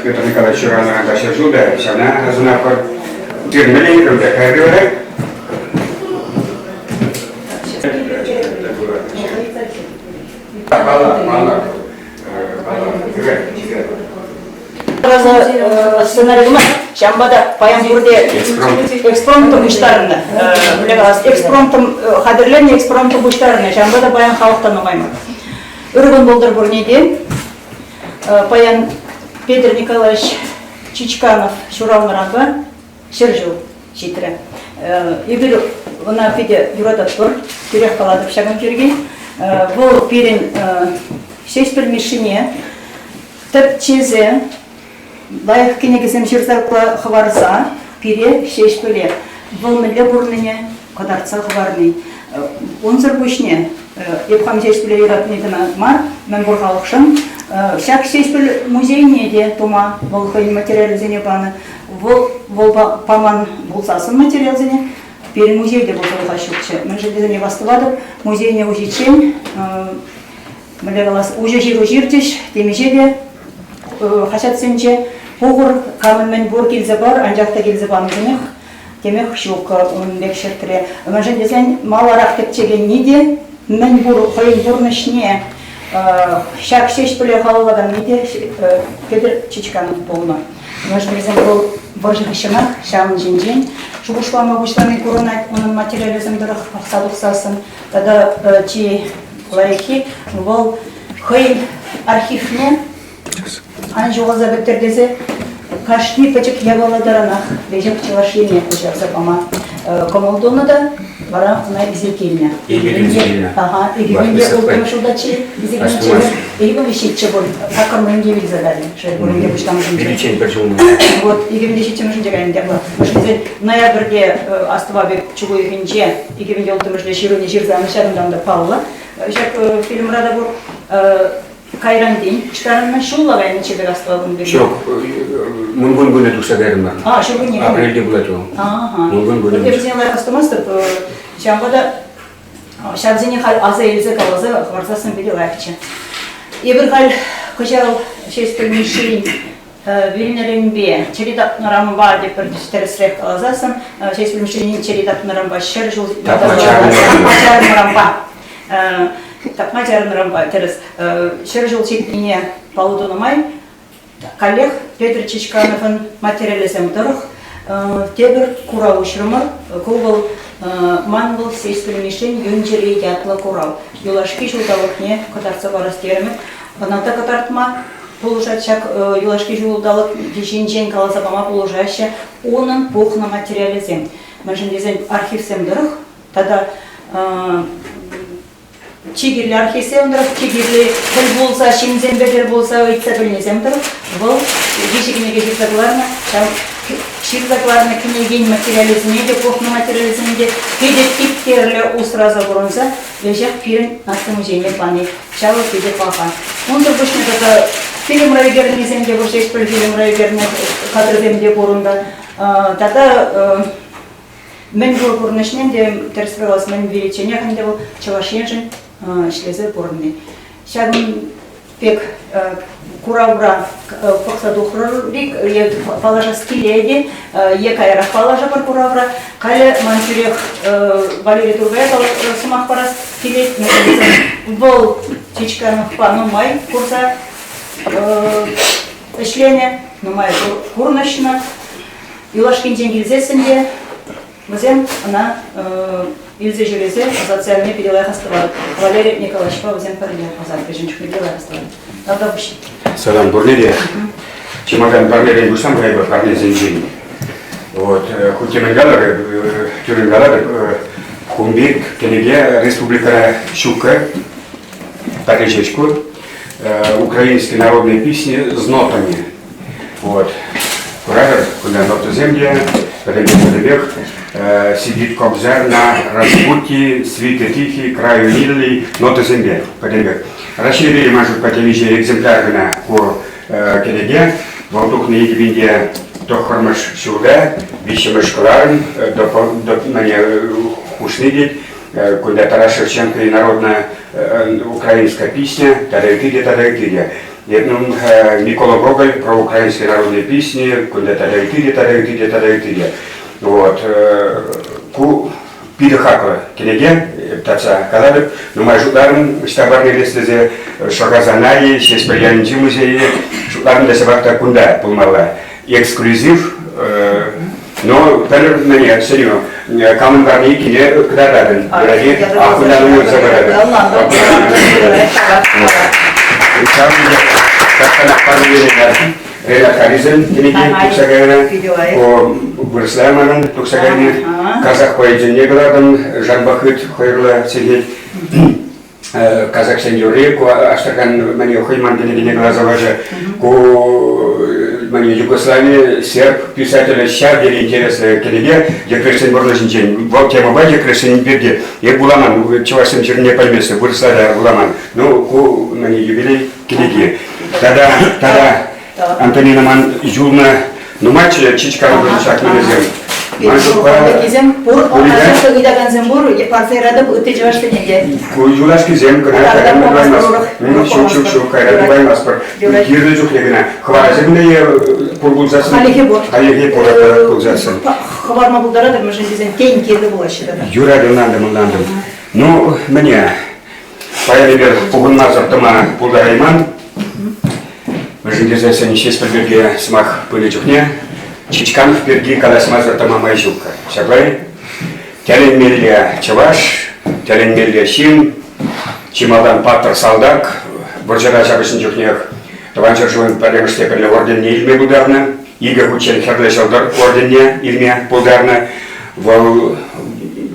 Петр Николаевич ҫуралнӑранпа ҫӗршыв та ҫавна асӑнатпӑр. Тирмелле иртӗмте кайрӗ вара. Сценарий тума ҫавӑнпа та паян пурте экспромтом пуҫтарӑннӑ. Мӗнле калас, экспромтом хатӗрленнӗ, экспромтом пуҫтарӑннӑ. Ҫавӑнпа та паян халӑх та нумай мар. Ырӑ кун пултӑр пурне те. Паян Петр Николаевич Чичканов ҫуралнӑранпа ҫӗршыв ҫитрӗ. Эпир ӑна питӗ юрататпӑр, тӳрех калатӑп ҫакӑн пирки. Вӑл пирӗн Ҫеҫпӗл Мишшине тӗпчесе, лайӑх кӗнекесем ҫырса хӑварса пире Ҫеҫпӗле вӑл мӗнле пурӑннине кӑтартса хӑварни. Унсӑр пуҫне эп хам Ҫеҫпӗле юратни кӑна мар, мӗнпур халӑхшӑн ҫак Ҫеҫпӗл музейне те тума вӑл хӑйӗн материалӗсене панӑ. Вӑл вӑл паман пулсассӑн материалсене пирӗн музей те пулса тухас ҫукчӗ. Мӗншӗн тесен эп астӑватӑп, музейне уҫиччен мӗнле калас, уҫӑ ҫыру ҫырчӗҫ темиҫе те хаҫатсенче. Пухӑр, камӑн мӗн пур килсе пар, анчах та килсе панисенех темех ҫук ун пек ҫӗртре. Мӗншӗн тесен маларах тӗпчекенни те мӗн пур хӑйӗн пурнӑҫне ҫак Ҫеҫпӗле халаллаканни те Петр Чичканов пулнӑ. Мӗншӗн тесен вӑл вӑрҫӑ хыҫҫӑнах ҫавӑн ҫинчен шухӑшлама пуҫлани курӑнать унӑн материалӗсем тӑрӑх пӑхса тухсассӑн. Тата чи лайӑххи вӑл хӑйӗн архивне ан ҫухалса пӗттӗр тесе кашни пӗчӗк япала таранах веҫех Чӑваш Ене куҫарса пама кӑмӑл тунӑ та вара ӑна илсе килнӗ. Ага, 2006 ҫултаччӗ илсе килнӗччӗ. 2007 пуль, саккӑрмӗнче вилсе кайнӑ, шел пулин пуҫламӑшӗнче. Виличчен пӗр ҫул. Вот, 2007-мӗшӗнче кайнӑ тепла. Мӗншӗн ноябрьте астӑва пек чук уйӑхӗнче 2006-мӗшне ҫыруне ҫырсан ҫакӑнтан та паллӑ. Ҫак фильмра та пур. Кайран тин пуҫтарӑннӑ ҫулла кайнӑччӗ пек астӑва кун пирки. Ҫук, Мӑнкун кунӗ тухса кайрӑмӑр. А, ҫуркунне. Апрельте пулать вӑл. Ага. Мӑнкун кунӗ. Эпӗ сене лайӑх астумастӑп. Ҫавӑнпа та ҫавсене халь аса илсе каласа хӑварсассӑн питӗ лайӑхчӗ. Эпир халь кӑҫал Ҫеҫпӗл Мишшин вилнӗренпе чӗри тапнӑранпа тепӗр тӗрӗсрех каласассӑн Ҫеҫпӗл Мишшин чӗри тапнӑранпа 100 ҫул тапма чарӑннӑранпа тапма чарӑннӑранпа тӗрӗс 100 ҫул ҫитнине паллӑ тунӑ май каллех Петр Чичкановӑн материалӗсем тӑрӑх тепӗр курав уҫрӑмӑр. Ку вӑл ман вӑл Ҫеҫпӗл Мишшин Юн чӗри ятлӑ курав. Юлашки ҫулталӑкне кӑтартса парас терӗмӗр. Ӑна та кӑтартма пулӑшать ҫак юлашки ҫулталӑк ҫинчен каласа пама пулӑшаҫҫӗ унӑн пухнӑ материалӗсем. Мӗншӗн тесен архивсем тӑрӑх тата чи кирлӗ архивсем тӑрӑх, чи кирли тӗл пулса, ҫынсемпе тӗл пулса ыйтса пӗлнисем тӑрӑх вӑл виҫӗ кӗнеке ҫырса кӑларнӑ. Ҫав ҫырса кӑларнӑ кӗнекен материалӗсене те, пухнӑ материалӗсене те питӗ типтерлӗ усраса пурӑнса веҫех пирӗн наци музейне пани. Ҫавӑ питӗ паха. Унсӑр пуҫне тата фильмра ӳкернисем те пур, Ҫеҫпӗл фильмра ӳкернӗ кадрсем те пур унта. Тата мӗн пур пурнӑҫне те тӗрӗс калас, мӗн виличченех ӗнтӗ вӑл Чӑваш Еншӗн ӗҫлесе пурӑнни. Ҫакӑн пек куравра пӑхса тухрӑр-и е паллашас килет-и, е каярах паллашӑпӑр куравра. Халӗ ман тӳрех Валерий Тургая сӑмах парас килет. Вӑл Чичкановпа нумай курса ӗҫленӗ, нумай курнӑҫнӑ. Юлашкинчен килсессӗн те вӗсем ӑна илсе ҫӳресе ӑсатса яни питӗ лайӑх астӑватӑп. Валерий Николаевичпа вӗсем пӗрле ӑсатрӗҫ ун чухне питӗ лайӑх астӑватӑп. Тавтапуҫ. Салам пурне те. Чи малтан парнерен пуҫлам кайӑпӑр парнесенчен. Вот, хуть те мӗн калӑр, тӳррӗн калатӑп, кун пек кӗнеке республикӑра ҫуккӑ. Пӗрре ҫеҫ ку. Украинские народные песни с нотами. Вот. Куратӑр, кунта нотӑсем те пӗтӗмпех сидит кобзарь на распутье, свиты тихий, краю милый, нотӑсемпе пӗтӗмпех. Раҫҫейре ман шутпа темиҫе экземпляр кӑна ку кӗнеке. Вӑл тухнӑ 2000-те. Тӑххӑрмӗш ҫулта виҫҫӗмӗш кӑларӑм хушни тет. Кунта Тарас Шевченко и народная украинская песня тата ытти те, тата ытти те. Микола Гоголь про украинские народные песни, кунта тата ытти те, тата ытти те, тата ытти те. Вот. Ку питӗ хаклӑ кӗнеке, татса калатӑп. Нумай шутларӑм, ӑҫта парнелес тесе Шӑхасана-и, Ҫеҫпӗл ялӗнчи музее шутларӑм та ҫапах та кунта пулмалла. Эксклюзив, но пӗр мӗне сӗнӳ, камӑн парне иккине кӑтартатӑн. Юрать, ахунтан уйӑрса паратӑн. Ҫавӑн пекех тахҫанах парнеленӗ Ренат Харисӑн кӗнеки тухса кайнӑ. Вырӑсла манӑн тухса кайнӑ. Казах поэчӗнне кӑлартӑм. Жан Бахыт хӑйӑрлӑ сехет. Казахсен юрри ку Аҫтӑрхан мӗне хӑй ман кӗнекене кӑларса пачӗ. Ку мӗне Югослави серб писателӗ ҫав тери интереслӗ кӗнеке йӗкрешсен пурнӑҫӗнчен. Вӑл темӑпа йӗкрешсен пирки эп вуламан, чӑвашсем ҫырнине пӗлместӗп, вырӑсла та вуламан. Ну, ку мӗне юбилей кӗнеки. Тата, тата Антонина ман юлнӑ нумайччӗ Чичкан ҫак мӗнесем. Ман шутпа пур, ыйтакансем пур, парса яратӑп ытти чӑвашсене те. Ку юлашкисем кӑна кайран тупаймастпӑр. Ҫук, ҫук, ҫук, кайран тупаймастпӑр. Кирлӗ чухне кӑна. Хӑварасем те пур пулсассӑн. Халӗхе пур. Халӗхе пур пулсассӑн. Хӑварма пултаратӑр, мӗншӗн тесен тен кирлӗ пулаҫҫӗ тата. Юрать, ӑнлантӑм, ӑнлантӑм. Ну, мӗне, паян эпир пухӑнмасӑр тӑма пултарайман. Мӗншӗн тесессӗн Ҫеҫпӗл пирки сӑмах пынӑ чухне Чичканов пирки калаҫмасӑр тӑма май ҫук. Ҫапла-и? Тӗлӗнмелле чӑваш, тӗлӗнмелле ҫын, чи малтан паттӑр салтак, вӑрҫӑра ҫапӑҫнӑ чухнех Тӑван ҫӗршывӑн пӗрремӗш степеньлӗ орденне илме пултарнӑ, икӗ хутчен Хӗрлӗ Ҫӑлтӑр орденне илме пултарнӑ. Вӑл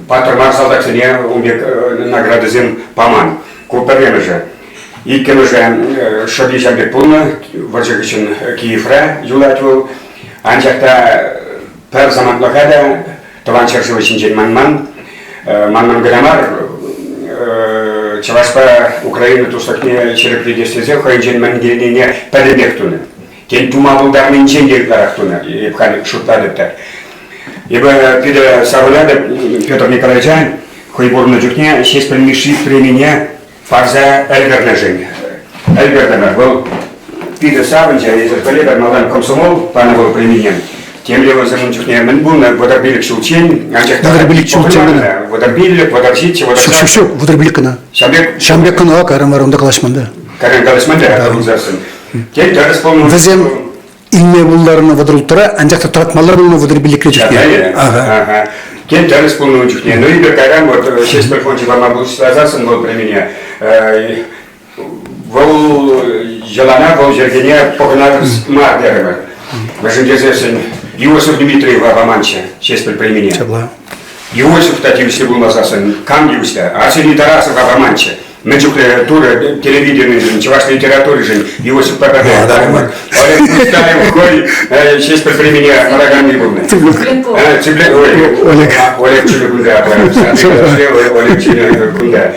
паттӑр мар салтаксене ун пек наградӑсем паман. Ку пӗрремӗшӗ. Иккӗмӗшӗ шӑпи ҫав пек пулнӑ, вӑрҫӑ хыҫҫӑн Киевра юлать вӑл. Анчах та пӗр самантлӑха та Тӑван ҫӗршыв ҫинчен манман. Манман кӑна мар, Чӑвашпа Украина туслӑхне ҫирӗплетес тесе хӑйӗнчен мӗн килнине пӗтӗмпех тунӑ. Тен, тума пултарнинчен те ытларах тунӑ, эп халь шутлатӑп та. Эпӗ питӗ савӑнатӑп Петр Николаевича хӑй пурӑннӑ чухне Ҫеҫпӗл Мишши премине парса ӗлкӗрнӗшӗн. Ӗлкӗртӗмӗр. Вӑл питӗ савӑнчӗ. Эсир пӗлетӗр, малтан комсомол панӑ вӑл премине. Темле вӗсем ун чухне мӗн пулнӑ, 35 ҫулччен, анчах та 35 ҫулччен кӑна. 35, 37, 38. Ҫук, ҫук, ҫук, 35 кӑна. Ҫам пек? Ҫам пек кӑна, кайран вара унта калаҫман та. Кайран калаҫман та, пулсассӑн. Тен, тӗрӗс пулнӑ. Вӗсем илме пултарнӑ 36-ра, анчах та тӑратмалла пулнӑ 35-ре чухне. Ага. Тен, тӗрӗс пулнӑ ун чухне. Ну, эпир кайран вот Ҫеҫпӗл фончӗ пама пуҫласассӑн вӑл премине вӑл йӑлана, вӑл йӗркене пӑхӑнас мар терӗмӗр. Мӗншӗн тесессӗн Иосиф Дмитриева паманччӗ Ҫеҫпӗл премине. Ҫапла. Иосиф та тивӗҫлӗ пулмасассӑн кам тивӗҫлӗ? Арсений Тарасова паманччӗ. Мӗн чухлӗ турӑ телевиденишӗн, чӑваш литературишӗн Иосифпа пӗрле Олег Мустаев хӑй Ҫеҫпӗл премине параканни пулнӑ. Олег Олег Чилӗ кунта Олег Чилӗ кунта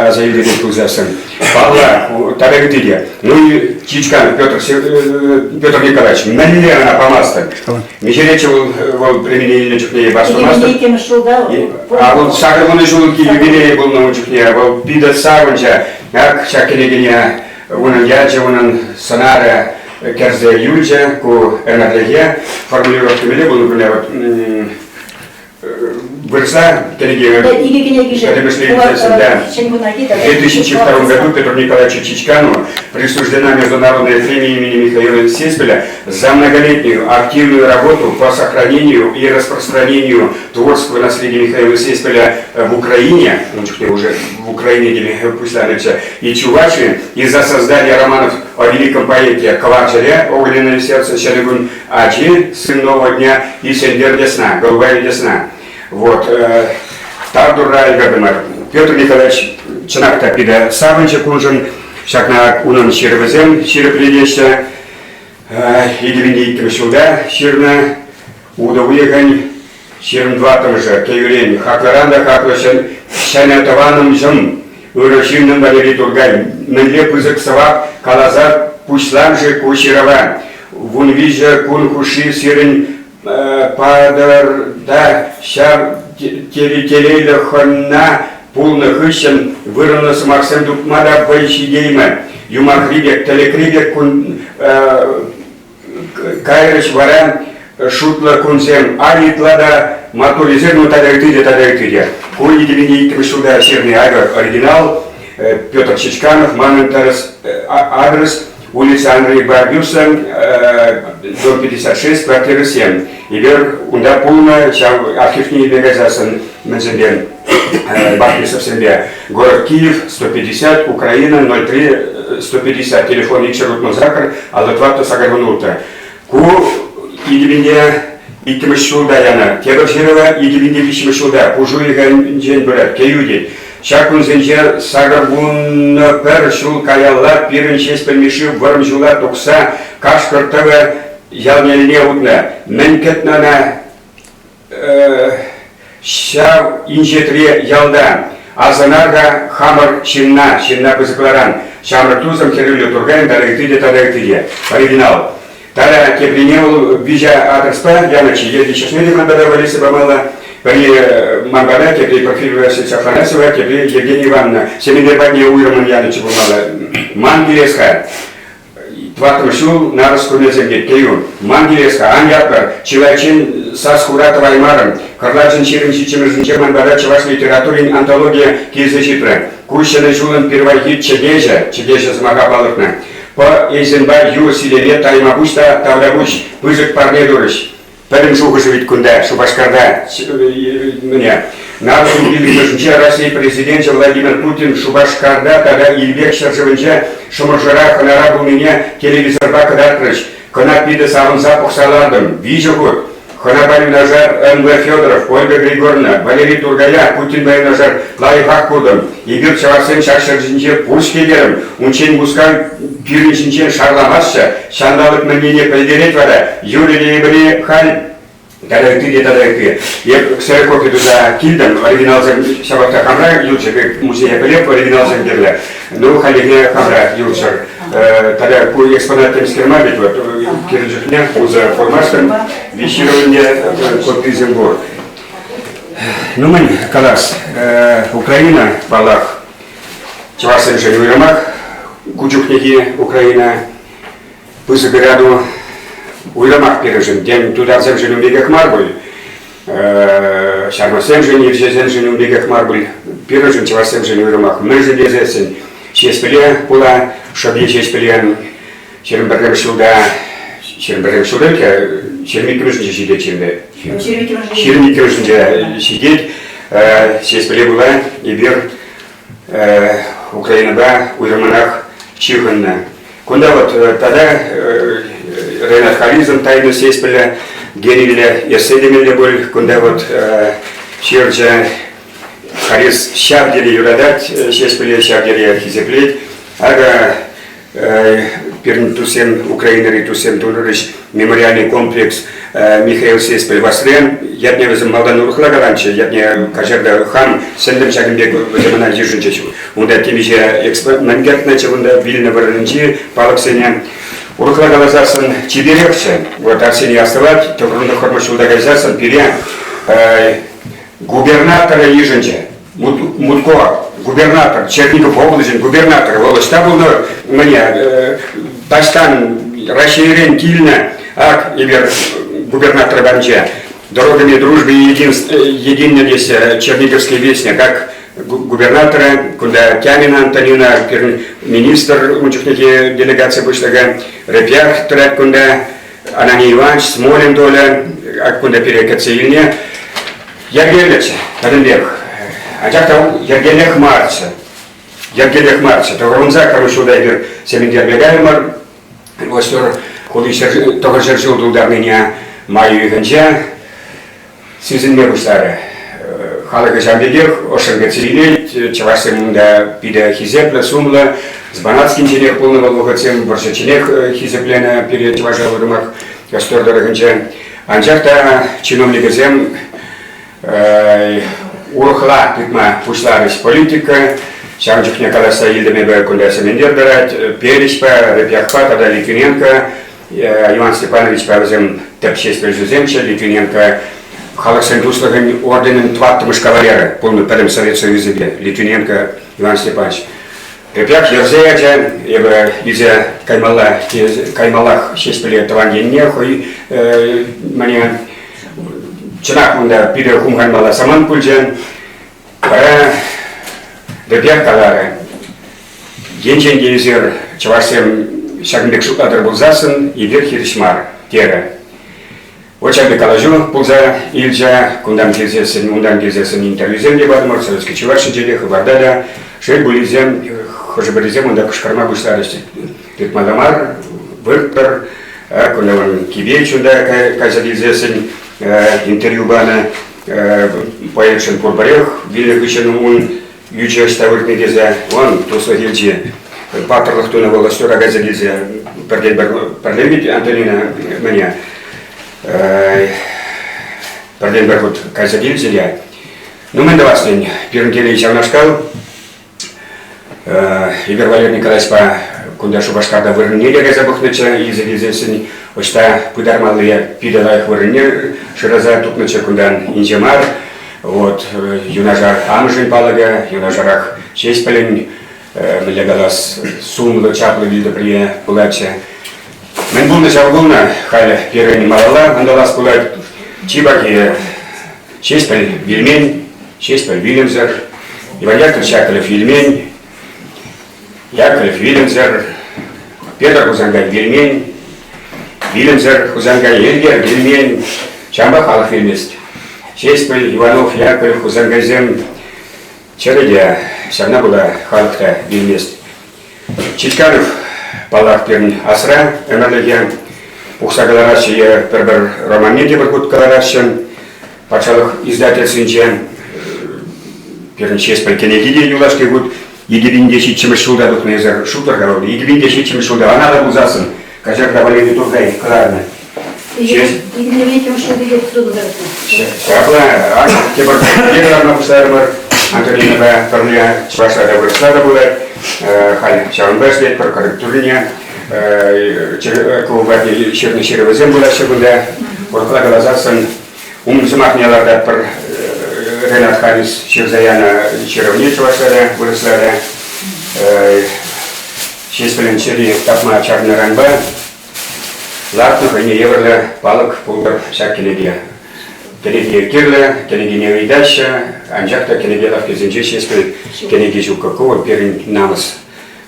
аса илтерет пулсассӑн. Паллах, тата ытти те. Ну и Чичкан Петр, Петр Николаевич, мӗнле ӑна памастӑн? Миҫереччӗ вӑл, вӑл премине илнӗ чухне бастӑмастӑп. Иккӗмӗш ҫулта. А вӑл 80 ҫулхи юбилейӗ пулнӑ ун чухне. Вӑл питӗ савӑнчӗ. Ак ҫак кӗнекене унӑн ячӗ, унӑн сӑнарӗ кӗрсе юлчӗ ку ӗмӗрлӗхе. Формулировка мӗнле пулнӑ пулӗ вот вырӑсла кӗнеке Икӗ кӗнекишӗн. Пӗтӗмӗшле илсессӗн, да. В 2002 году Петру Николаевичу Чичкану присуждена Международная премия имени Михаила Сеспеля за многолетнюю активную работу по сохранению и распространению творческого наследия Михаила Сеспеля в Украине, он чухне уже в Украине теме пуҫланӑччӗ, и Чувашии, и за создание романов о великом поэте Кварчере «Огненное сердце», «Ҫӗнӗ кун ачи», «Сын нового дня» и «Сенкер десна», «Голубая десна». Вот. Тав турра ӗлкӗртӗмӗр. Петр Николаевич чӑнах та питӗ савӑнчӗ куншӑн. Ҫакна унӑн ҫырӑвӗсем ҫирӗплетеҫҫӗ. 2002 ҫулта ҫырнӑ утӑ уйӑхӗн 24-мӗшӗ Кейӳрен хаклӑран та хаклӑ ҫӗнӗ тӑванӑмҫӑм, ырӑ ҫыннӑм Валерий Туркай мӗнле пысӑк сӑвап каласа пуҫлам-ши ку ҫырӑва? 13 кун хушши сирӗн патӑрта ҫав тери телейлӗ хӑна пулнӑ хыҫҫӑн вырӑнлӑ сӑмахсем тупма та вӑй ҫитеймӗ. Юмахри пек, тӗлӗкри пек кун кайрӗҫ вара шутлӑ кунсем. Ай ытла та маттуррисем, ну тата ытти те, тата ытти те. Ку 2002 ҫулта ҫырни акӑ оригинал. Петр Чичканов, манӑн тӗрӗс адрес улица Андрей Барбюса, дом 56, квартира 7. Эпир унта пулнӑ, ҫав архивне илме кайсассӑн мӗнсемпе Барбюсовсемпе. Город Киев, 150, Украина, 03 150, телефон 268, 54 86. Ку 2002-мӗш ҫулта янӑ. Тепӗр ҫырӑва 2003-мӗш ҫулта пуш уйӑхӗнчен пырать, Кейӳ тет. Ҫак кунсенче 81 ҫул каялла пирӗн Ҫеҫпӗл Мишши вӑрӑм ҫула тухса Кашкӑр тӑвӗ ялнелле утнӑ. Мӗн кӗтнӗ ӑна Ҫав инҫетре ялта асӑнар-ха хамӑр ҫынна, ҫынна пысӑкларан. Ҫамрӑк тусӑм хӗрӳллӗ Туркайӑн тата ытти те, тата ытти те. Оригинал. Тата теприне вӑл виҫӗ адреспа янӑччӗ. Е виҫҫӗшне те ман пата валеҫсе памалла. Пӗри ман пата, тепри Порфирий Васильевич Афанасьева, тепри Евгения Ивановна. Сементер патне уйрӑммӑн янӑччӗ пулмалла. Ман килес-ха. Тӑваттӑмӗш ҫул нарӑс кунӗсем пек Кейӳ. Ман килес-ха, ан ятлӑр. Чылайччен сас-хура тӑваймарӑм. Кӑрлачӑн 27-мӗшӗнче ман пата чӑваш литературин антологийӗ килсе ҫитрӗ. Ку ҫӗнӗ ҫулӑн пирвайхи чӗкеҫӗ, чӗкеҫӗ сӑмаха палӑртнӑ. П. Эйзенпа Ю. Силеме таймапуҫ та тавтапуҫ, пысӑк парне турӗҫ. Пӗтӗм шухӑшӗ вӗт кунта, Шупашкарта, мӗне, Нарӑсӑн пиллӗкмӗшӗнче Раҫҫей Президенчӗ Владимир Путин Шупашкарта тата Илпек ҫӗршывӗнче Шӑмӑршӑра хӑнара пулнине телевизорпа кӑтартрӗҫ. Кӑна питӗ савӑнса пӑхса лартӑм. Виҫӗ хут. Хӑнапа юнашар Н.В. Федоров, Ольга Григорьевна, Валерий Тургая Путинпа юнашар лайӑхах куртӑм. Эпир чӑвашсем ҫак ҫӗр ҫинче пур-ҫке терӗм. Унччен Мускав пирӗн ҫинчен шарламастчӗ. Ҫанталӑк мӗнлине пӗлтерет вара. Юрӗ ноябре халь тата ытти те тата ытти. Эп ксерокопи туса килтӗм. Оригиналсем ҫапах та хамра юлчӗ. Музее пӗлеп, оригиналсем кирлӗ. Ну, хальлӗхе хамра юлчӑр. Тата ку экспонат темскер мар ведь вот кирлӗ чухне усӑ курмастӑн. Виҫҫӗрӗвӗнте кописем пур. Ну, мӗн калас, Украина, паллах, чӑвашсемшӗн уйрӑмах ку чухнехи Украина пысӑк ырату уйрӑмах пирӗншӗн, тен, тутарсемшӗн ун пекех мар пуль, ҫармӑссемшӗн, ирҫесемшӗн ун пекех мар пуль, пирӗншӗн, чӑвашсемшӗн уйрӑмах. Мӗншӗн тесессӗн Ҫеҫпӗле пула шӑпи Ҫеҫпӗле 21-мӗш ҫулта 21-мӗш ҫулта 22-мӗшӗнче ҫитет ҫемье. 22-мӗшӗнче ҫитет. Ҫеҫпӗле пула эпир Украинӑпа уйрӑммӑнах ҫыхӑннӑ. Кунта вот тата Ренат Харизм тайнӑ Ҫеҫпӗле генилле ертсе темелле пуль. Кунта вот ҫырчӗ Харис ҫав тери юратать Ҫеҫпӗле, ҫав тери хисеплет. Акӑ Пирӗн туссем, Украинӑри туссем турӗҫ мемориальный комплекс Михаил Сеспель Васлен. Ятне вӗсем малтан урӑхла каланччӗ, ятне каҫарта хам сӗнтӗм ҫакӑн пек вӗсем ӑна йышӑнчӗҫ. Унта темиҫе эксперт мӗн кӗртнӗччӗ унта вилнӗ вырӑнӗнчи палӑксене. Урӑхла каласассӑн чиперехчӗ. Вот Арсений астӑвать, тӑхӑрӑн тӑххӑрмӗш ҫулта кайсассӑн пире губернатора йышӑнчӗ. Мутко, губернатор, Чернигов облаҫӗн губернаторӗ, вӑл ӑҫта пулнӑ, мӗне, таҫтан Раҫҫейрен килнӗ, ак, эпир губернатор патӗнче дорогами дружбы единны теҫҫӗ Черниговский вестник, как губернатора, кунта Тямина Антонина, пирӗн министр ун чухнехи делегаци пуҫлӑхӗ, Репьях тӑрать кунта, Ананий Иванович, Смолин Толя, ак кунта пире кӗтсе илнӗ. Йӗркеллӗччӗ пӗтӗмпех. Анчах та йӗркеллех марччӗ. Йӗркеллех марччӗ. Тӑхӑрӑнса кӑру ҫулта эпир Сементерпе кайрӑмӑр. Остер хули 900 ҫул тултарнине май уйӑхӗнче сисӗнме пуҫларӗ. Халӑхӗ ҫав пекех ӑшшӑн кӗтсе илет. Чӑвашсем унта питӗ хисеплӗ, сумлӑ. Збанацкинченех пулнӑ вӑл вӑхӑтсем вӑрҫӑчченех хисепленӗ пире чӑваша уйрӑмах Остер тӑрӑхӗнче. Анчах та чиновникӗсем урӑхла тытма пуҫларӗҫ политика. Ҫавӑн чухне калаҫса илтӗм эпӗ кунта Сементер тӑрать, Перечпа, Репьяхпа тата Литвиненко. Иван Степановичпа вӗсем тӗп ҫеҫпӗлҫӗсемччӗ, Литвиненко Халӑхсен туслӑхӗн орденӗн тӑваттӑмӗш кавалерӗ пулнӑ пӗтӗм Совет Союзӗпе Литвиненко Иван Степанович. Эпех йӗрсе ячӗ, эпӗ илсе каймалла, каймаллах Ҫеҫпӗле тӑван енне хӑй мӗне чӑнах унта питӗ хумханмалла самант пулчӗ. Вара Репьях каларӗ, енчен те эсир чӑвашсем ҫакӑн пек шутлатӑр пулсассӑн, эпир хирӗҫ мар, терӗ. Вот ҫак пек калаҫу пулса илчӗ. Кунтан килсессӗн, унтан килсессӗн интервьюсем те патӑмӑр, Советский Чувашинче те, Хыпарта та. Шел пулинсем, хӑшӗ-пӗрисем унта кӑшкӑрма пуҫларӗҫ. Тытмалла мар, вырттӑр. Кунта вӑл Кибеч унта кайса килсессӗн интервью панӑ. Поэтшӑн пурпӗрех вилнӗ хыҫҫӑн ун ӳчӗ ӑҫта выртнӑ тесе, он туслӑх илчи паттӑрлӑх тунӑ вӑл ӑҫтура кайса килсе пӗртен-пӗр пӗрле ведь Антонина мӗне пӗртен-пӗр хут кайса килчӗ те. Ну, мӗн тӑвас тен, пирӗн телей ҫавнашкал. Игорь Валерий Николаевичпа кунта Шупашкарта вырӑнне те кайса пӑхнӑччӗ, илсе килсессӗн ӑҫта пытармалли питӗ лайӑх вырӑнне шыраса тупнӑччӗ кунтан инҫе мар. Вот, юнашар амӑшӗн палӑкӗ, юнашарах Ҫеҫпӗлӗн, мӗнле калас, сумлӑ, чаплӑ вилтӑприйӗ пулатчӗ. Мӗн пулнӑ ҫав пулнӑ, халь пирӗн малалла ӑнтӑлас пулать. Чи пахи Ҫеҫпӗл вилмен, Ҫеҫпӗл вилӗмсӗр, Иван Яковлевич Яковлев вилмен, Яковлев вилӗмсӗр, Петр Хусанкай вилмен, вилӗмсӗр Хусанкай Элкер вилмен, ҫавӑнпа халӑх вилмест. Ҫеҫпӗл, Иванов, Яковлев, Хусанкайсем чӗрӗ те, ҫавна пула халӑх та вилмест. Чичканов, паллах, пирӗн асра ӗмӗрлӗхе пухса кӑлараҫҫӗ е пӗр-пӗр романне те пӗр хут кӑлараҫҫӗ. Патшалӑх издательствинче пирӗн Ҫеҫпӗл кӗнеки те юлашки хут 2007 ҫулта тухнӑ эсӗр шутлӑр-ха вӑл. 2007 ҫулта ӑна та пулсассӑн Каҫарта Валерий Туркай кӑларнӑ. 2002 ҫулти Ҫапла, тепӗр кӑларма пуҫларӑмӑр. Антонинӑпа пӗрле чӑвашла та вырӑсла та пулать. Халь ҫавӑнпа ӗҫлетпӗр, корректурине клуба ҫырнӑ ҫырӑвӗсем пулаҫҫӗ кунта. Урӑхла каласассӑн ум сӑмахне лартатпӑр. Ренат Харис ҫырса янӑ ҫырӑвне чӑвашла та, вырӑсла та. Ҫеҫпӗлӗн чӗри тапма чарӑннӑранпа лартнӑ хӑйне евӗрлӗ палӑк пултӑр ҫак кӗнеке. Кӗнеке кирлӗ, кӗнекене ыйтаҫҫӗ, анчах та кӗнеке лавккисенче Ҫеҫпӗл кӗнеки ҫуккӑ. Ку вӑл пирӗн намӑс.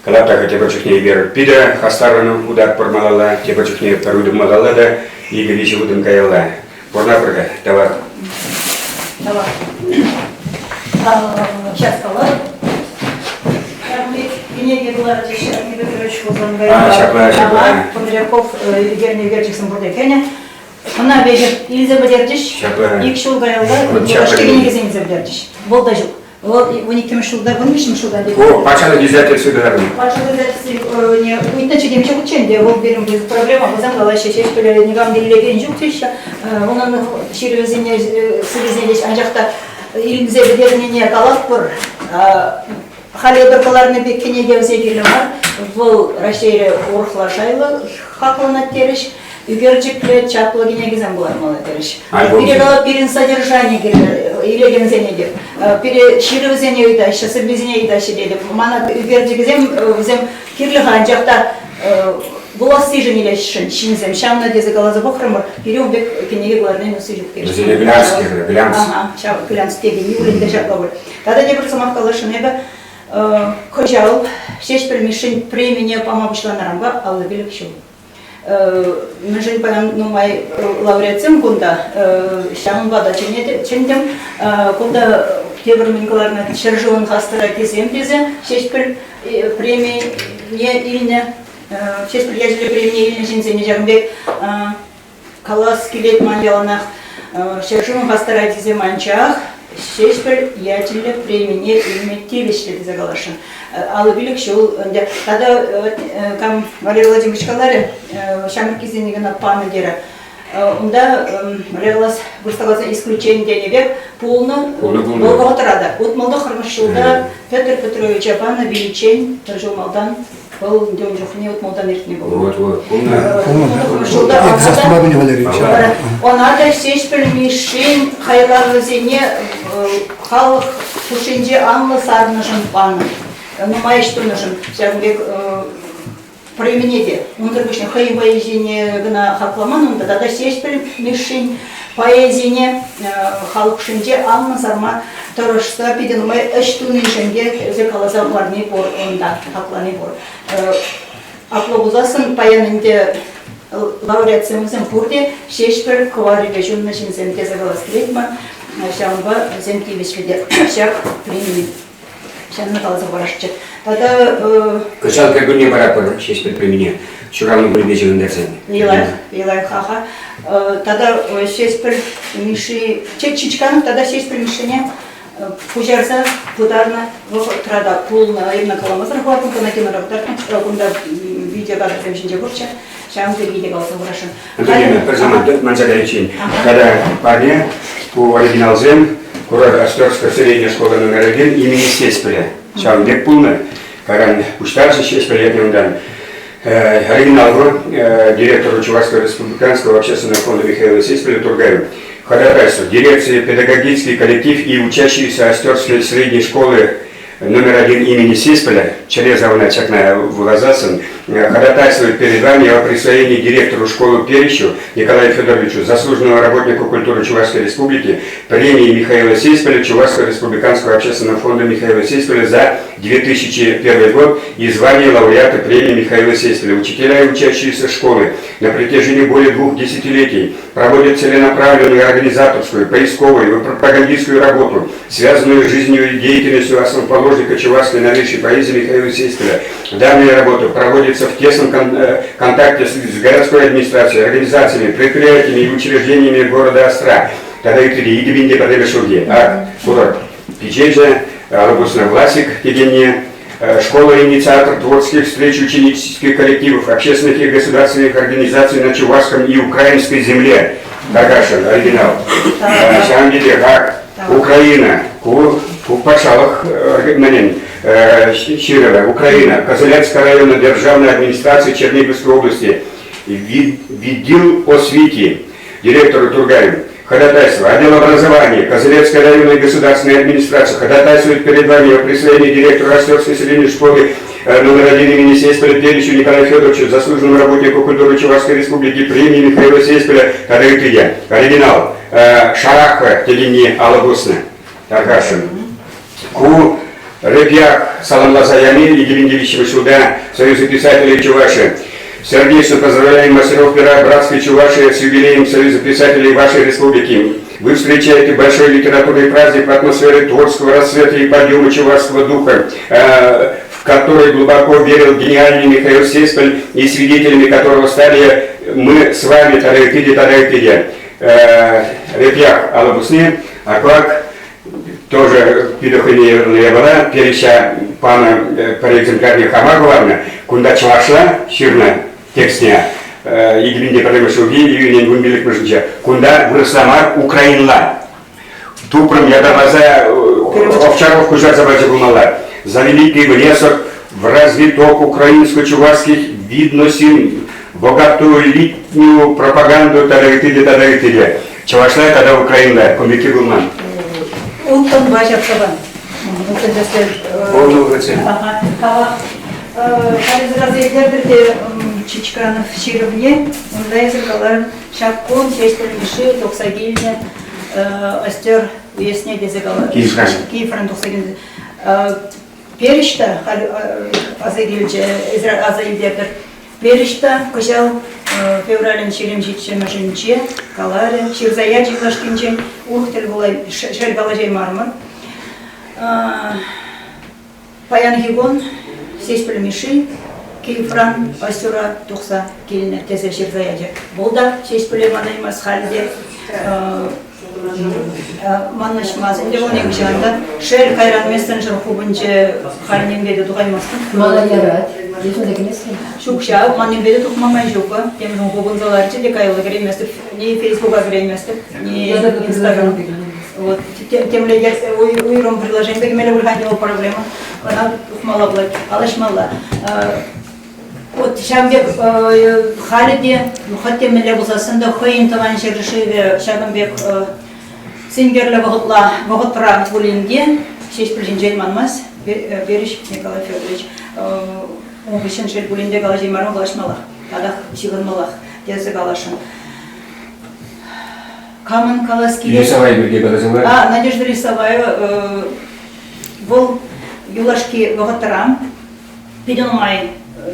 Калап-та тепӗр чухне эпир питӗ хастаррӑн утатпӑр малалла, тепӗр чухне пӗр утӑм малалла та икӗ-виҫӗ утӑм каялла. Пурӑнатпӑр-ха, тавах. Тавах. Сейчас калар. Кӗнеке кӑларчӗҫ Архип Петрович Хусанкай. Ҫапла, ҫапла. Кудряков ӳкернӗ ӳкерчӗксем пурте кӗнӗ. Ӑна веҫех илсе пӗтерчӗҫ. Ҫапла. Ик ҫул каялла юлашки кӗнекесене илсе пӗтерчӗҫ. Вӑл та ҫук. Вӑл 12-мӗш ҫулта, 13-мӗш ҫулта. Ку патшалӑх издательстви кӑларнӑ. Патшалӑх издательстви ыйтнӑччӗ темиҫе хутчен те, вӑл пирӗн пысӑк проблема. Вӗсем калаҫҫӗ, Ҫеҫпӗле никам та илекен ҫук теҫҫӗ. Унӑн ҫырӑвӗсене, сӑввисене теҫҫӗ. Анчах та илсе пӗтернине калатпӑр. Халӗ эпир кӑларнӑ пек кӗнеке вӗсене кирлӗ мар. Вӑл Раҫҫейре урӑхла шайлӑ хакланать терӗҫ. Ӳкерчӗклӗ чаплӑ кӗнекесем кӑлармалла терӗҫ. Пире калап, пирӗн содержани кирлӗ илекенсене те. Пире ҫырӑвӗсене ыйтаҫҫӗ, сӑввисене ыйтаҫҫӗ тетӗп. Мана ӳкерчӗкӗсем вӗсем кирлӗ-ха, анчах та вулассишӗн илесшӗн ҫынсем. Ҫавна тесе каласа пӑхрӑмӑр, пире ун пек кӗнеке кӑларнин усси ҫук терӗҫ. Вӗсене глянц кирлӗ, глянц. Ага, ҫав глянц текенни пулин те ҫапла пуль. Тата тепӗр сӑмах каласшӑн эпӗ. Кӑҫал Ҫеҫпӗл Мишшин премине пама пуҫланӑранпа 55 ҫул. Мӗншӗн паян нумай лауреатсем кунта, ҫавӑнпа та чӗнтӗм. Кунта тепӗр мӗн кӑларнӑ ҫӗршывӑн хастарӗсем тесе Ҫеҫпӗл премине илнӗ, Ҫеҫпӗл ячӗллӗ премине илнӗ ҫынсене ҫакӑн пек Калас килет ман яланах, ҫӗршывӑн хастар ачисем анчах Ҫеҫпӗл ячӗллӗ премине илме тивӗҫлӗ тесе каласшӑн. 55 ҫул ӗнтӗ. Тата кам Валерий Владимирович каларӗ, ҫамрӑккисене кӑна панӑ терӗ. Унта Валерий вырӑсла исключение тенӗ пек пулнӑ вӑл вӑхӑтра та. 69-мӗш ҫулта Петр Петровича панӑ виличчен пӗр ҫул малтан. Вӑл ӗнтӗ ун чухне утмӑлтан иртнӗ пулнӑ. Вот, вот, пулнӑ. Ҫулта Заступа Валерьевич. Ӑна та Ҫеҫпӗл Мишшин хайлавӗсене халӑх хушшинче анлӑ сарнӑшӑн панӑ, нумай ӗҫ тунӑшӑн ҫакӑн пек премине те. Унсӑр пуҫне хӑй поэзине кӑна хакламан унта тата Ҫеҫпӗл Мишшин поэзине халӑх хушшинче анлӑ сарма тӑрӑшса питӗ нумай ӗҫ тунишӗн те тесе каласа хӑварни пур унта, хаклани пур. Апла пулсассӑн паян ӗнтӗ лауреатсем вӗсем пурте Ҫеҫпӗл кӑварӗпе ҫуннӑ ҫынсем тесе калас килет ман. Ҫавӑнпа вӗсем тивӗҫлӗ те ҫак премие. Ҫавна каласа хӑварасчӗ. Тата Кӑҫал кӗркунне паратпӑр Ҫеҫпӗл премине ҫуралнӑ кунӗпе ҫыхӑнтарсан. Илаев, Илаев, аха. Тата Ҫеҫпӗл Мишши, Чичканов тата Ҫеҫпӗл Мишшине пуҫарса пытарнӑ вӑхӑтра та пулнӑ. Ирина каламасӑр хӑвартӑм, кӑна кинора кӑтартнӑ. Кунта видеокадрсем ҫинче пурччӗ. Ҫавӑн пирки те каласа хурасшӑн. Антонина, пӗр самант манса кайиччен. Тата парне ку оригиналсем Курак Остерская средняя школа номер один имени Сеспеля. Ҫавӑн пек пулнӑ. Кайран пуҫтарчӗ Ҫеҫпӗл ятне унтан. Оригинал пур директору Чувашского республиканского общественного фонда Михаила Сеспеля Тургаеву. Ходатайство дирекции педагогический коллектив и учащиеся Остерской средней школы номер один имени Сеспеля, Черезовна Чакная вуласассӑн, ходатайствует перед вами о присвоении директору школы Перещу Николаю Федоровичу, заслуженного работнику культуры Чувашской Республики, премии Михаила Сеспеля Чувашского республиканского общественного фонда Михаила Сеспеля за 2001 год и звание лауреата премии Михаила Сеспеля, учителя и учащиеся школы на протяжении более двух десятилетий проводят целенаправленную организаторскую, поисковую и пропагандистскую работу, связанную с жизнью и деятельностью основоположника чувашской новейшей поэзии Михаила Сеспеля. Данная работа проводится в тесном контакте с городской администрацией, организациями, предприятиями и учреждениями города Остра. Тата ыттире икӗ пӗрремӗш ҫулхи ак курорт пичечӗ, Алӑпусна Власик текенни, школа-инициатор творческих встреч ученических коллективов, общественных и государственных организаций на чувашском и украинской земле. Таркашин, оригинал. Ҫавӑн пекех ак Украина, ку патшалӑх мӗнӗн ҫырӑвӗ, Украина, Козылянская района Державной администрации Черниговской области, Видил освіті, директору Тургаеву, ходатайство, отдел образования, Козыревской районной государственной администрации ходатайствует перед вами о присвоении директору Ростовской средней школы номер один имени Сеспеля Перичу Николаю Федоровичу, заслуженному работнику культуры Чувашской Республики, премии Михаила Сеспеля Тадырытыя. Оригинал. Шарахва текенни алӑ пуснӑ. Тархасшӑн. Ку Репьях саламласа яни 2003 ҫулта Союза писателей Чувашии. Сердечно поздравляем мастеров пера братской Чувашии с юбилеем Союза писателей вашей республики. Вы встречаете большой литературный праздник в атмосфере творческого расцвета и подъема чувашского духа, в который глубоко верил гениальный Михаил Сеспель и свидетелями которого стали мы с вами, Тарелкиде, Тарелкиде. Репьях алӑ пусни, Аклак тоже питӗ хӑйне евӗрлӗ япала, переча панӑ пӗр экземплярне хама кӑларнӑ. Кунта чӑвашла ҫырнӑ текстне 2001 ҫулхи июнӗн 15-мӗшӗнче. Кунта вырӑсла мар, украинла. Тупрӑм ятарласа Овчаров куҫарса пачӗ пулмалла. За великий внесок в развиток украинско-чувашских видносин, богатую литнюю пропаганду тата ытти те, тата ытти те. Чӑвашла тата украинла кун пекки пулман. Ылтӑнпа ҫапса панӑ. Ылтӑн тӗслӗ. Полный Ага. Халӗ илтертӗр те Чичканов ҫырӑвне. Унта эсир каларӑн, ҫак кун Ҫеҫпӗл Мишши тухса килнӗ Остер уесне тесе каларӑн. Киевран. Киевран тухса килнӗ. Перӗҫ та халь аса килчӗ, эсир аса илтертӗр. Перӗҫ та кӑҫал февралӗн 27-мӗшӗнче каларӗ, ҫырса ячӗ юлашкинчен, урӑх тӗл шел калаҫаймарӑмӑр. Паянхи кун Ҫеҫпӗл Мишши Киевран Остера тухса килнӗ тесе ҫырса ячӗ. Вӑл та Ҫеҫпӗле манаймасть халь те. Манӑҫмасть ӗнтӗ вӑл нихӑҫан та. Шел, кайран мессенджер хупӑнчӗ, халь нимпе те тухаймастӑн. Мана ярать. Йышӑнса кӗместӗн? Ҫук ҫав, ман нимпе те тухма май ҫук. Темшӗн хупӑнса ларчӗ те каялла кӗрейместӗп. Ни Фейсбука кӗрейместӗп, ни Инстаграм. Вот темле уйрӑм приложение кӗмелле пуль-ха ӗнтӗ вӑл проблема. Ӑна тухмалла пулать, калаҫмалла. Вот ҫавӑн пек халӗ те хӑть те мӗнле пулсассӑн та хӑйӗн тӑван ҫӗршывӗ ҫакӑн пек синкерлӗ вӑхӑтла вӑхӑтра пулин те Ҫеҫпӗл ҫинчен манмасть Верич Николай Федорович. Ун хыҫҫӑн шел пулин те калаҫаймарӑм калаҫмаллах, татах ҫыхӑнмаллах тесе каласшӑн. Камӑн калас килет? Лисовая пирки каласа А, Надежда Лисоваева вӑл юлашки вӑхӑтра питӗ нумай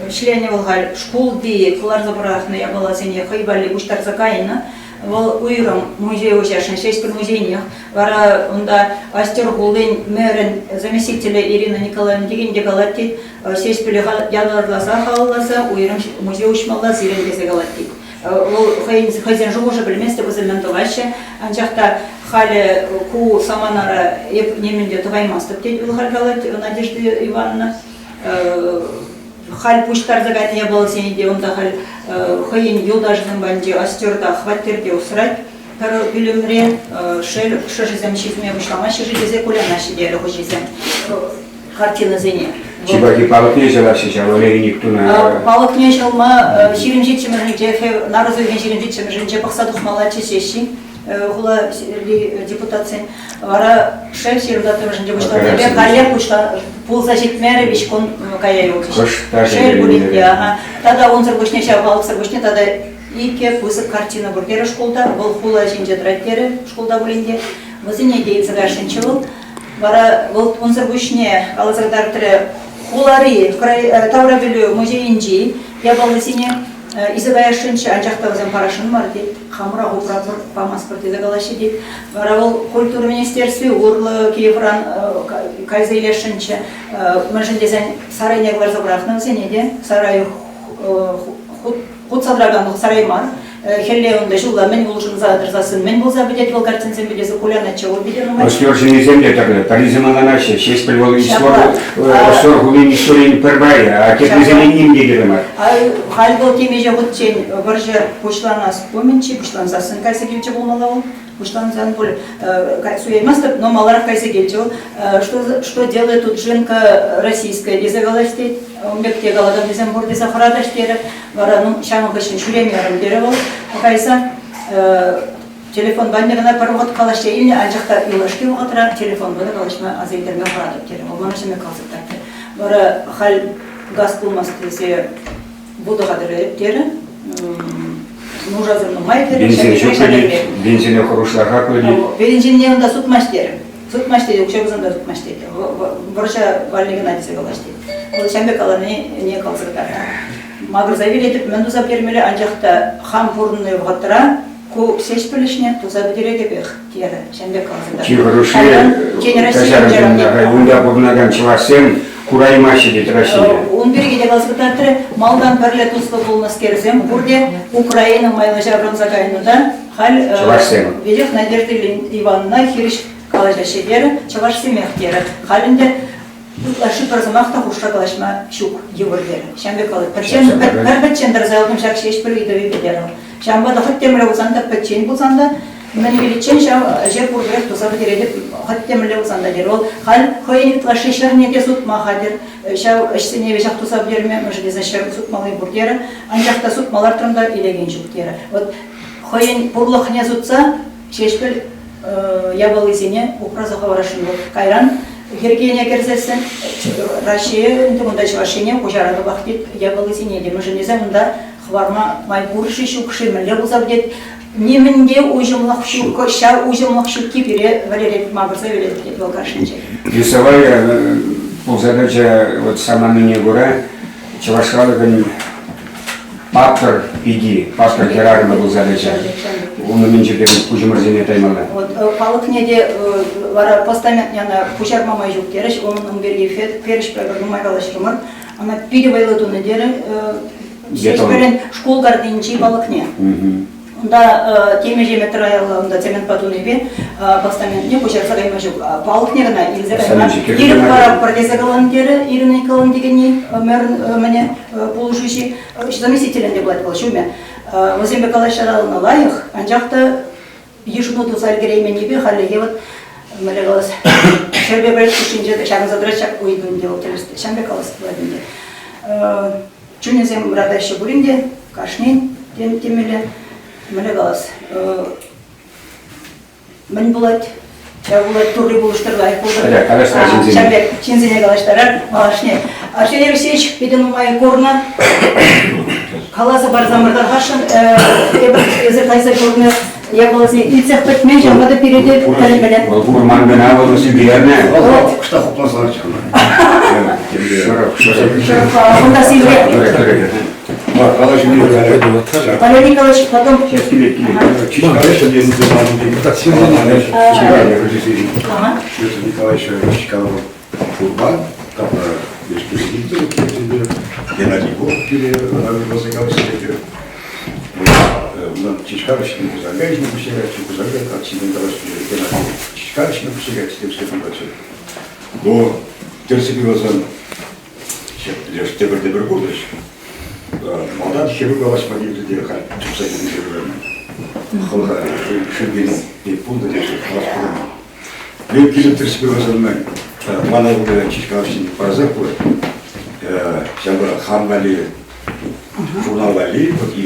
ӗҫленӗ вӑл халь шкулти кӑларса пӑрахнӑ япаласене хӑй валли пуҫтарса кайнӑ. Вӑл уйрӑм музей уҫасшӑн, Ҫеҫпӗл музейнех. Вара унта Остер хулин мэрӗн заместителӗ Ирина Николаевна текен те калать тет, Ҫеҫпӗле ятарласа халалласа уйрӑм музей уҫмалла сирӗн тесе калать тет. Вӑл хӑйӗн хӑйсен шухӑшӗ пӗлмест, вӗсем мӗн тӑваҫҫӗ. Анчах та халӗ ку саманара эп нимӗн те тӑваймастӑп тет вӑл халь калать Надежда Ивановна. Халь пуҫтарса кайнӑ япаласене те унта халь хӑйӗн юлташӗсем патӗнче Остерта хваттерте усрать. Пӗр пӳлӗмре шел шӑшисем ҫитме пуҫламаҫҫӗ-ши тесе кулянаҫҫӗ терӗ хуҫисем картинӑсене. Чи пахи палӑкне ҫӑлаҫҫӗ ҫав Олейник тунӑ. Палӑкне ҫӑлма 27-мӗшӗнче, нарӑс уйӑхӗн 27-мӗшӗнче пӑхса тухмаллаччӗ ҫеҫ-ши хула депутатсен. Вара шел 24-мӗшӗнче пуҫланнипе каллех пулса ҫитмерӗ, виҫ кун кая юлчӗҫ. Шел пулин те, ага. Тата унсӑр пуҫне ҫав палӑксӑр пуҫне тата икӗ пысӑк картина пур терӗ шкулта. Вӑл хула ҫинче тӑрать терӗ шкулта пулин те. Вӗсене те илсе кайсшӑнччӗ вӑл. Вара вӑл унсӑр пуҫне каласа кӑтартрӗ, хулари таврапӗлӳ музейӗнчи япаласене илсе каясшӑнччӗ, анчах та вӗсем парасшӑн мар тет. Хамӑрах упратпӑр, памастпӑр тесе калаҫҫӗ тет. Вара вӑл культура министерстви урлӑ Киевран кайса илесшӗнччӗ. Мӗншӗн тесен сарайне кӑларса пӑрахнӑ вӗсене те. Сарай хутса тӑракан сарай мар. Хӗлле унта ҫулла мӗн улшӑнса тӑрсассӑн мӗн пулса пӗтет вӑл картинсемпе тесе кулянатчӗ вӑл питӗ нумай. Остер ҫыннисем те тӗрлӗ. Пӗрисем ӑнланаҫҫӗ. Ҫеҫпӗл вӑл Остер хулин историйӗн пӗр пайӗ, а теприсене ним те кирлӗ мар. Халь вӑл темиҫе хутчен вӑрҫӑ пуҫланас умӗнчи пуҫлансассӑн кайса килчӗ пулмалла вӑл. Пуҫлансан пуль суяймастӑп, но маларах кайса килчӗ вӑл. Что, что делает тут жинка российская тесе калаҫ тет. Ун пек те калаканнисем пур тесе хӑратаҫ терӗ. Вара ну ҫавӑн хыҫҫӑн ҫӳремерӗм терӗ вӑл кайса. Телефонпа ӗнтӗ кӑна пӗр вӑхӑт калаҫса илнӗ, анчах та юлашки вӑхӑтра телефонпа та калаҫма аса илтерме хӑратӑп терӗ. Вӑл мана ҫӗнӗ каласа кӑтартрӗ. Вара халь газ пулмасть тесе вутӑ хатӗрлетӗп терӗ. Нушасем нумай терӗ. Бензин ҫук тет, бензине хӑрушла хаклӑ тет. Бензинне унта сутмасть терӗ. Сутмасть тет, укҫа пулсан та сутмасть тет. Вӑрҫа валли кӑна тесе калаҫ тет. Вӑл ҫавӑн пек калани не каласа кӑтартнӑ. Макӑрса вилетӗп, мӗн туса пӗтермелле, анчах та хам пурӑннӑ вӑхӑтра ку Ҫеҫпӗл ӗҫне туса пӗтеретӗпех, терӗ. Ҫавӑн пек каласа кӑтартнӑ. Чи хӑрушши, унта пурӑнакан чӑвашсем кураймаҫҫӗ тет Раҫҫее. Ун пирки те каласа кӑтартрӗ. Малтан пӗрле туслӑ пулнӑскерсем пурте Украина майлӑ ҫаврӑнса кайнӑ та халь чӑвашсем. Веҫех Надежда Ивановна хирӗҫ калаҫаҫҫӗ терӗ, чӑвашсемех терӗ. Халь ӗнтӗ ытлашши пӗр сӑмах та хушса калаҫма ҫук, йывӑр терӗ. Ҫавӑн пек калать. Пӗччен, пӗр пӗччен тӑрса юлтӑм ҫак ҫеҫ пӗр ыйтӑвӗпе терӗ вӑл. Ҫавӑнпа та хӑть темле пулсан та, пӗччен пулсан та, мӗн виличчен ҫав ӗҫе пурпӗрех туса пӗтеретӗп, хӑть темле пулсан та терӗ вӑл. Халь хӑйӗн ытлашши ҫӗрне те сутма хатӗр. Ҫав ӗҫсене веҫех туса пӗтерме, мӗншӗн тесен ҫӗр сутмалли пур терӗ. Анчах та сутма лартрӑм та илекен ҫук терӗ. Вот хӑйӗн пурлӑхне сутса Ҫеҫпӗл япалисене упраса хӑварасшӑн вӑл. Кайран йӗркене кӗрсессӗн Раҫҫее ӗнтӗ унта Чӑваш Ене куҫаратӑпах тет япалисене те. Мӗншӗн тесен унта хӑварма май пур-ши, ҫук-ши, мӗнле пулса пӗтет. Нимӗнте уҫӑмлӑх ҫук, ҫав уҫӑмлӑх ҫукки пире вӗлерет, макӑрса вилет тет вӑл кашнинче. Лесовая пулса тӑчӗ вот саманине кура чӑваш халӑхӗн паттӑр пики, паттӑр хӗрарӑмӗ пулса тӑчӗ. Ун умӗнче пирӗн пуҫӑмӑрсене таймалла. Вот палӑкне те вара постаментне ӑна куҫарма май ҫук терӗҫ. Унӑн пирки перӗҫпе пӗр нумай калаҫрӑмӑр. Ӑна питӗ вӑйлӑ тунӑ терӗ. Ҫеҫпӗлӗн шкул картинчи палӑкне. Унта темиҫе метр аялла унта цементпа тунипе постаментне куҫарса кайма ҫук. Палӑкне кӑна илсе кайма ирӗк паратпӑр тесе каланӑ терӗ Ирина Николаевна текенни мэрӑн мӗне пулӑшуҫи. Заместителӗн те пулать вӑл ҫумӗ. Вӗсемпе калаҫса татӑлнӑ лайӑх, анчах та йышӑну туса ӗлкӗрейменнипе хальлӗхе вот мӗнле калас, ҫӗрпе пӗлӗт хушшинче ҫакӑнса тӑрать ҫак ыйту ӗнтӗ вӑл тӗрӗс. Ҫавӑн пек калас пулать ӗнтӗ. Чунӗсем ыратаҫҫӗ пулин те, кашнин темелле, мӗнле калас, мӗн пулать, ҫав пулать, Турри пулӑштӑр, лайӑх пултӑр. Ҫав пек ҫынсене калаҫтарар малашне. Арсений Алексеевич питӗ нумай курнӑ. Каласа парсамӑр тархасшӑн, эпир эсир кайса курнӑ япаласене илтсех пӗтмен, ҫавӑнпа та пире те тӗлӗнмелле. Вӑл курман кӑна, вӑл ӳкернӗ. Вӑл кӑштах хупласа ларчӗ. Унта сивре. Валерий Николаевич, потом... Петр Николаевич Чкалов Курбан, Геннадий Волк пире Чичкарыч Но тӗрӗссипе каласан, леш тепӗр-тепӗр куртӑҫ. Малтан хӗрӳ калаҫма килчӗ те халь чупса килнӗ хӑлха шӳркен пек пулнӑ тесе калас пулман. Мен килӗп тӗрӗссипе каласан, мана Чичкалович парасах пулать. Ҫавӑнпа хам валли журнал валли, вот и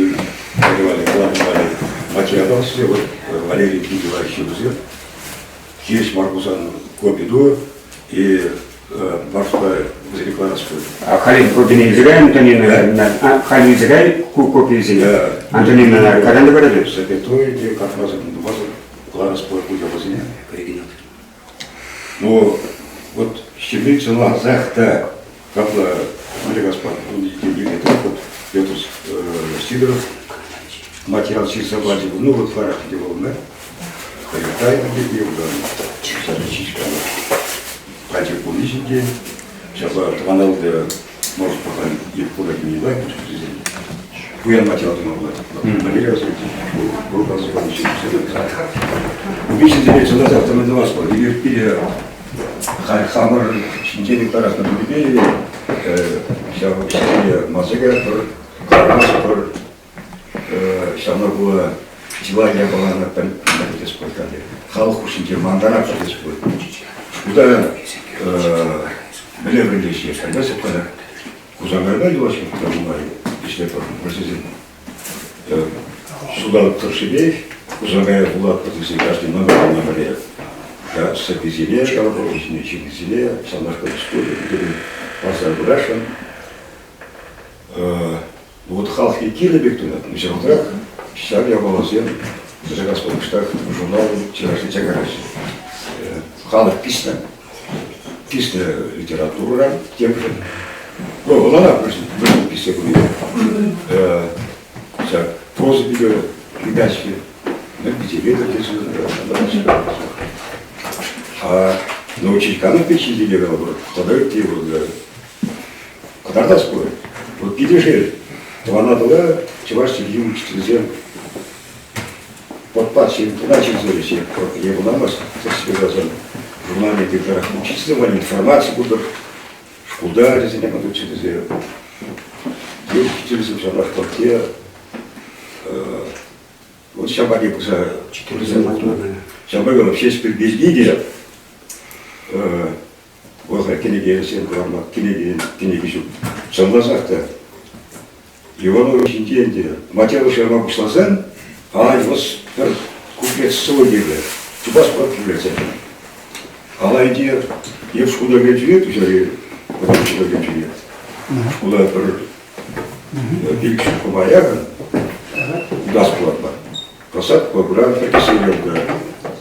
валли, валли материал вот Валерий Дмитриевич ҫырусем хирӗҫ мар пулсан копи и маршрутпа вӗсене кӑларас пулать. А халь копине илсе кай, Антонина, халь илсе кай ку копийӗсене. Антонина, кайран та парать? Запятой те картмасӑр, тумасӑр кӑларас пулать ку япаласене. Ну, вот ҫемье чӑнласах та капла Олег Аспар, вот Петр Сидоров материал ҫырса пачӗ, ну вот ларах те вӑл, да? Пачӗ пулни ҫинчен, ҫапла тӑван ялта может пока пура не лайк, пуян материал тума пулать. Валерий Васильевич, Виҫӗсене чӑнласах тӑвас пулать. Эпир пире хамӑр ҫинчен ытларах пӗлнипе ҫав ҫӗре манса каятпӑр, каламастпӑр. Ҫавна пула чылай япалана пӗлес пулать. Халӑх хушшинче мантарах пӗлес пулать. Шкулта мӗнле вӗрентеҫҫӗ? Пӗлместӗп кӑна. Хусанкайпа юлашки нумай ӗҫлетпӗр. Вӗсем ҫулталӑк тӑршшӗпех Хусанкая вулатпӑр тесе кашни номер номере сӑввисене, калӑпӑр, ҫырнисене, ҫавнашкал истори парса пырасшӑн. Вот халӑх кирлӗ пек туять. Ҫавӑнтах ҫав япаласем заказ памӑштах журнал тиражне чакараҫҫӗ. Халӑх писнӗ. Писнӗ литературӑра темшӗн. Ну, ӑна вӗсем писсе пыни. Ҫак проза питӗ ыйтаҫҫӗ. Мӗн пичететӗр тесе А научить пек ҫинчен калӑпӑр, тата ытти вӑл кӑтартас пулать. Вӑл питӗ шел. Тӑван Атӑла чӑваш чӗлхи учителӗсем подпад кӑна ҫынсем е вуламасть, тӗрӗссипе каласан, журнале ытларах учительсем валли информаци пултӑр, шкулта ачасене кӑтартчӗ тесе. Те учительсем ҫавнашкал те вот ҫав патне пырса ҫавӑнпа калап, Ҫеҫпӗл пирки те Вӑл кӗнекесем кӑларма кӗнеке, кӗнеке ҫук. Чӑнласах та Иванова ҫинчен те материал шырама пуҫласан, ай, вӑс пӗр куплет сӑвӑ кирлӗ. Чупас пулать куплетсем. Алай те еп шкулта кӗрет ҫӳрет, уҫари вӑтам шкулта кӗрет ҫӳрет. Шкула пӗр пилӗк ҫухрӑма яхӑн утас пулать мар. Посадка пыран пӗр кӗсье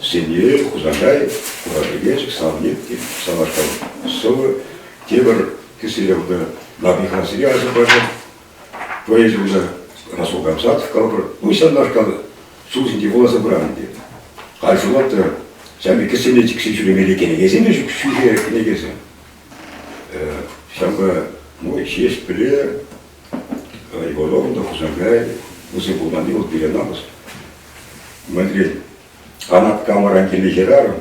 Сенье, Хусанкай, Хура Савник, Савашкал сӑвӑ, тепӗр кӗсьере Набихасире асӑнпачӗ, поэзи унта Расул Гамзатов калӑпӑр, ну, ҫавнашкал ҫул ҫинче вуласа пыран ӗнтӗ. Халь ҫуллах та ҫав пек кӗсьене чиксе ҫӳремелли кӗнекесем те ҫук, ҫӳхе кӗнекесем. Ҫавӑнпа, ну, Ҫеҫпӗле, Иванов та Хусанкай вӗсем пулманни вӑл пире намӑс. Мӗнрен Анат Камӑран килнӗ хӗрарӑм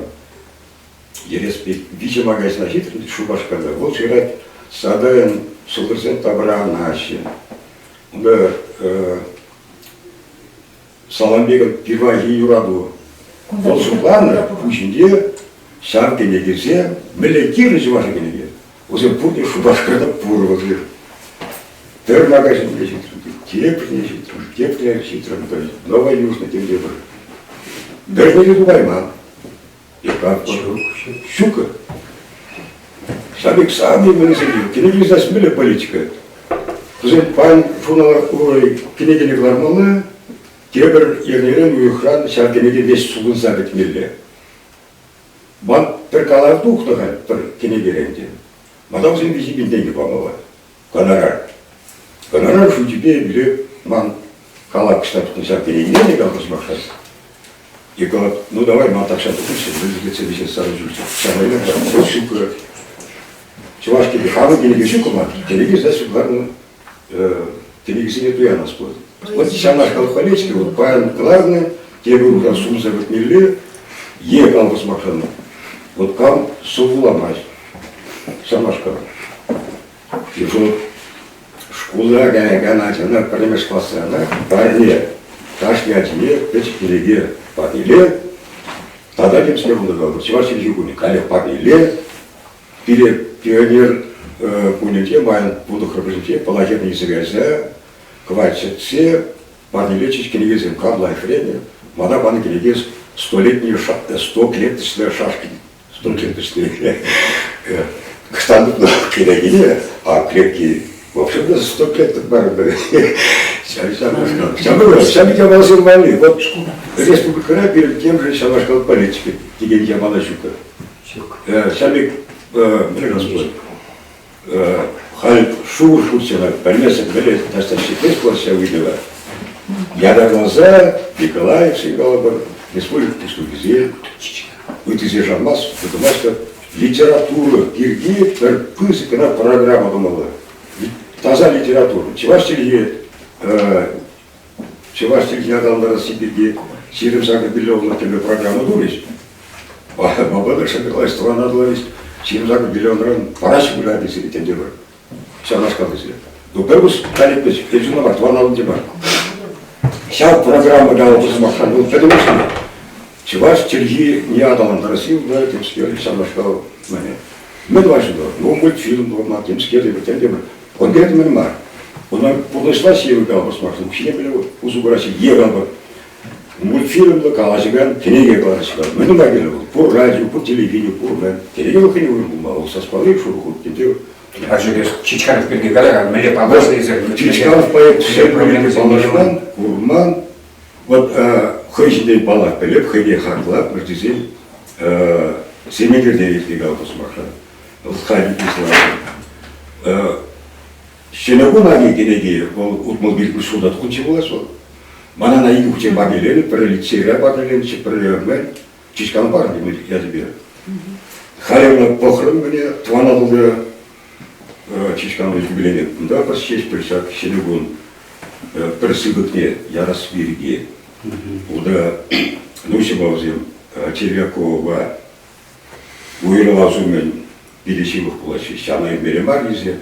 йӗрес пек виҫӗ магазина ҫитрӗм Шупашкарта. Вӑл шырать садайӑн сӑлтӑрсем тавранаҫҫӗ. Унта Салампикӑн пирвайхи юрату. Вӑл шутланӑ пуҫӗнче ҫав кӗнекесем мӗнле кирлӗ чӑваш кӗнеке. Вӗсем пурте Шупашкарта пур вӗсем. Пӗр магазинне ҫитрӗм, теприне ҫитрӗм, теприне ҫитрӗм, Новая Южная тем те пӗр. Пӗрне те тупайман. Ҫук. Ҫав пек самый мӗнсене кӗнеке издать мӗнле политика? Вӗсем паян журнала кӗнекене кӑлармалла, тепӗр эрнерен уйӑхран ҫав кӗнеке веҫ сутӑнса пӗтмелле. Ман пӗр калав тухнӑ халь пӗр кӗнекерен те. Мана вӗсем 3000 тенкӗ памалла. Гонорар. Гонорар шучӗпе пире ман калав кӑштах тухнӑ ҫав кӗнекене те калаҫмахшӑн. И говорит, ну давай ман тахҫан тухнӑччӗ, мӗнле виҫе сарӑ ҫӳлчӗ. Ҫавна вот ҫук. Чӑваш кӗнеке, хамӑр кӗнеке ҫук ман. Кӗнеке значит кӑларнӑ кӗнекесене туянас пулать. Вот ҫавнашкал колечки, вот паян кӑларнӑ, тепӗр уйӑхран сумса выртмелле, е калпӑсмахшӑн. Вот кам сывламасть, ҫавнашкал. Ҫул шкула каякан ачана пӗрремӗш класранах парне, кашни ачине пӗчӗк кӗнеке парнеле, тата темскер пулнӑ Чӑваш чӗлхи кунӗ каллех парнеле, пире пионер кунӗнче майӑн вунтӑххӑрмӗшӗнче Пӑлахерне илсе кайса кӑвайт чӗртсе парнелетчӗҫ кӗнекесем. Кам лайӑх вӗреннӗ, мана панӑ кӗнеке столетний стоклеточная шашки Стоклеточные. Кӑштан тупнӑ кӗнекине, а крепкий вообще стоклеток бар. Ҫав япаласем валли. Вот республикӑра перед тем же ҫавнашкал политика текен япала ҫук. Ҫук. Ҫав пек мӗнле калас пулать? Халь шухӑш хутшӑнать, пӗлмесӗр пӗлет, таҫта ҫитмест пулас ҫав ыйтӑва. Ятарласа Николаев калӑпӑр, республика пуҫлӑхӗсем, ыттисем шанмасть, тытӑнмасть литература пирки пӗр пысӑк кӑна программа тумалла. Таса литература. Чӑваш чӗлхи чӑваш чӗлхи аталантарасси пирки 28 миллионлӑх тӗллев программа турӗҫ. Бабадыр Шамилович тӑван Атӑлович 28 миллионран параҫҫӗ пуль тесе тем те пӗр. Ҫавнашкал тесе. Ну, пӗр кус калиппӗч, пенсионна мар, тӑван аллинче мар. Ҫав программа калӑпӑр сӑмахран вӑл пӗтӗмӗшле чӑваш чӗлхине аталантарасси унта темскер ҫавнашкал мӗне. Мӗн тӑваҫҫӗ Ну, мультфильм тӑвма, темскер те тем те пӗр. Конкретно мӗн мар. Ӑна пурнӑҫлаҫҫӗ е калӑпӑр сӑмахран, укҫине пӗле усӑ кураҫҫӗ е калӑпӑр мультфильмлӑ калаҫакан кӗнеке кӑлараҫҫӗ. Мӗн тума кирлӗ вӑл? Пур радио, пур телевидени, пур мӗн. Кӗнеке вӑл хӑйне уйрӑм пулмалла. Вӑл саспалли, шурӑ хут тенте. Ача Чичканов пирки калакан, мӗнле паллашнӑ эсир? Чичканов поэт паллашман, курман. Вот хӑй ҫинчен паллах пӗлеп, хӑйне хаклап, мӗш тесен Сементерте иртнӗ калӑпӑр сӑмахран. Халь Ҫӗнӗ кун аки кӗнеки вӑл 65 ҫулта тухнӑччӗ пулас вӑл. Мана ӑна икӗ хутчен парнеленӗ, пӗрре лицейре парнеленӗччӗ, пӗрре мӗн, Чичкан парнеленӗ ячӗпе. Халӗ ӑна пӑхрӑм мӗне, Тӑван Атӑлта Чичкан юбилейне кунта пӗр ҫеҫ пӗр ҫак ҫӗнӗ кун пӗр сыпӑкне ярас пирки. Унта Нуҫӑпа вӗсем Червякова уйрӑлас умӗн питӗ ҫывӑх пулаҫҫӗ. Ҫавна илмелле мар тесе.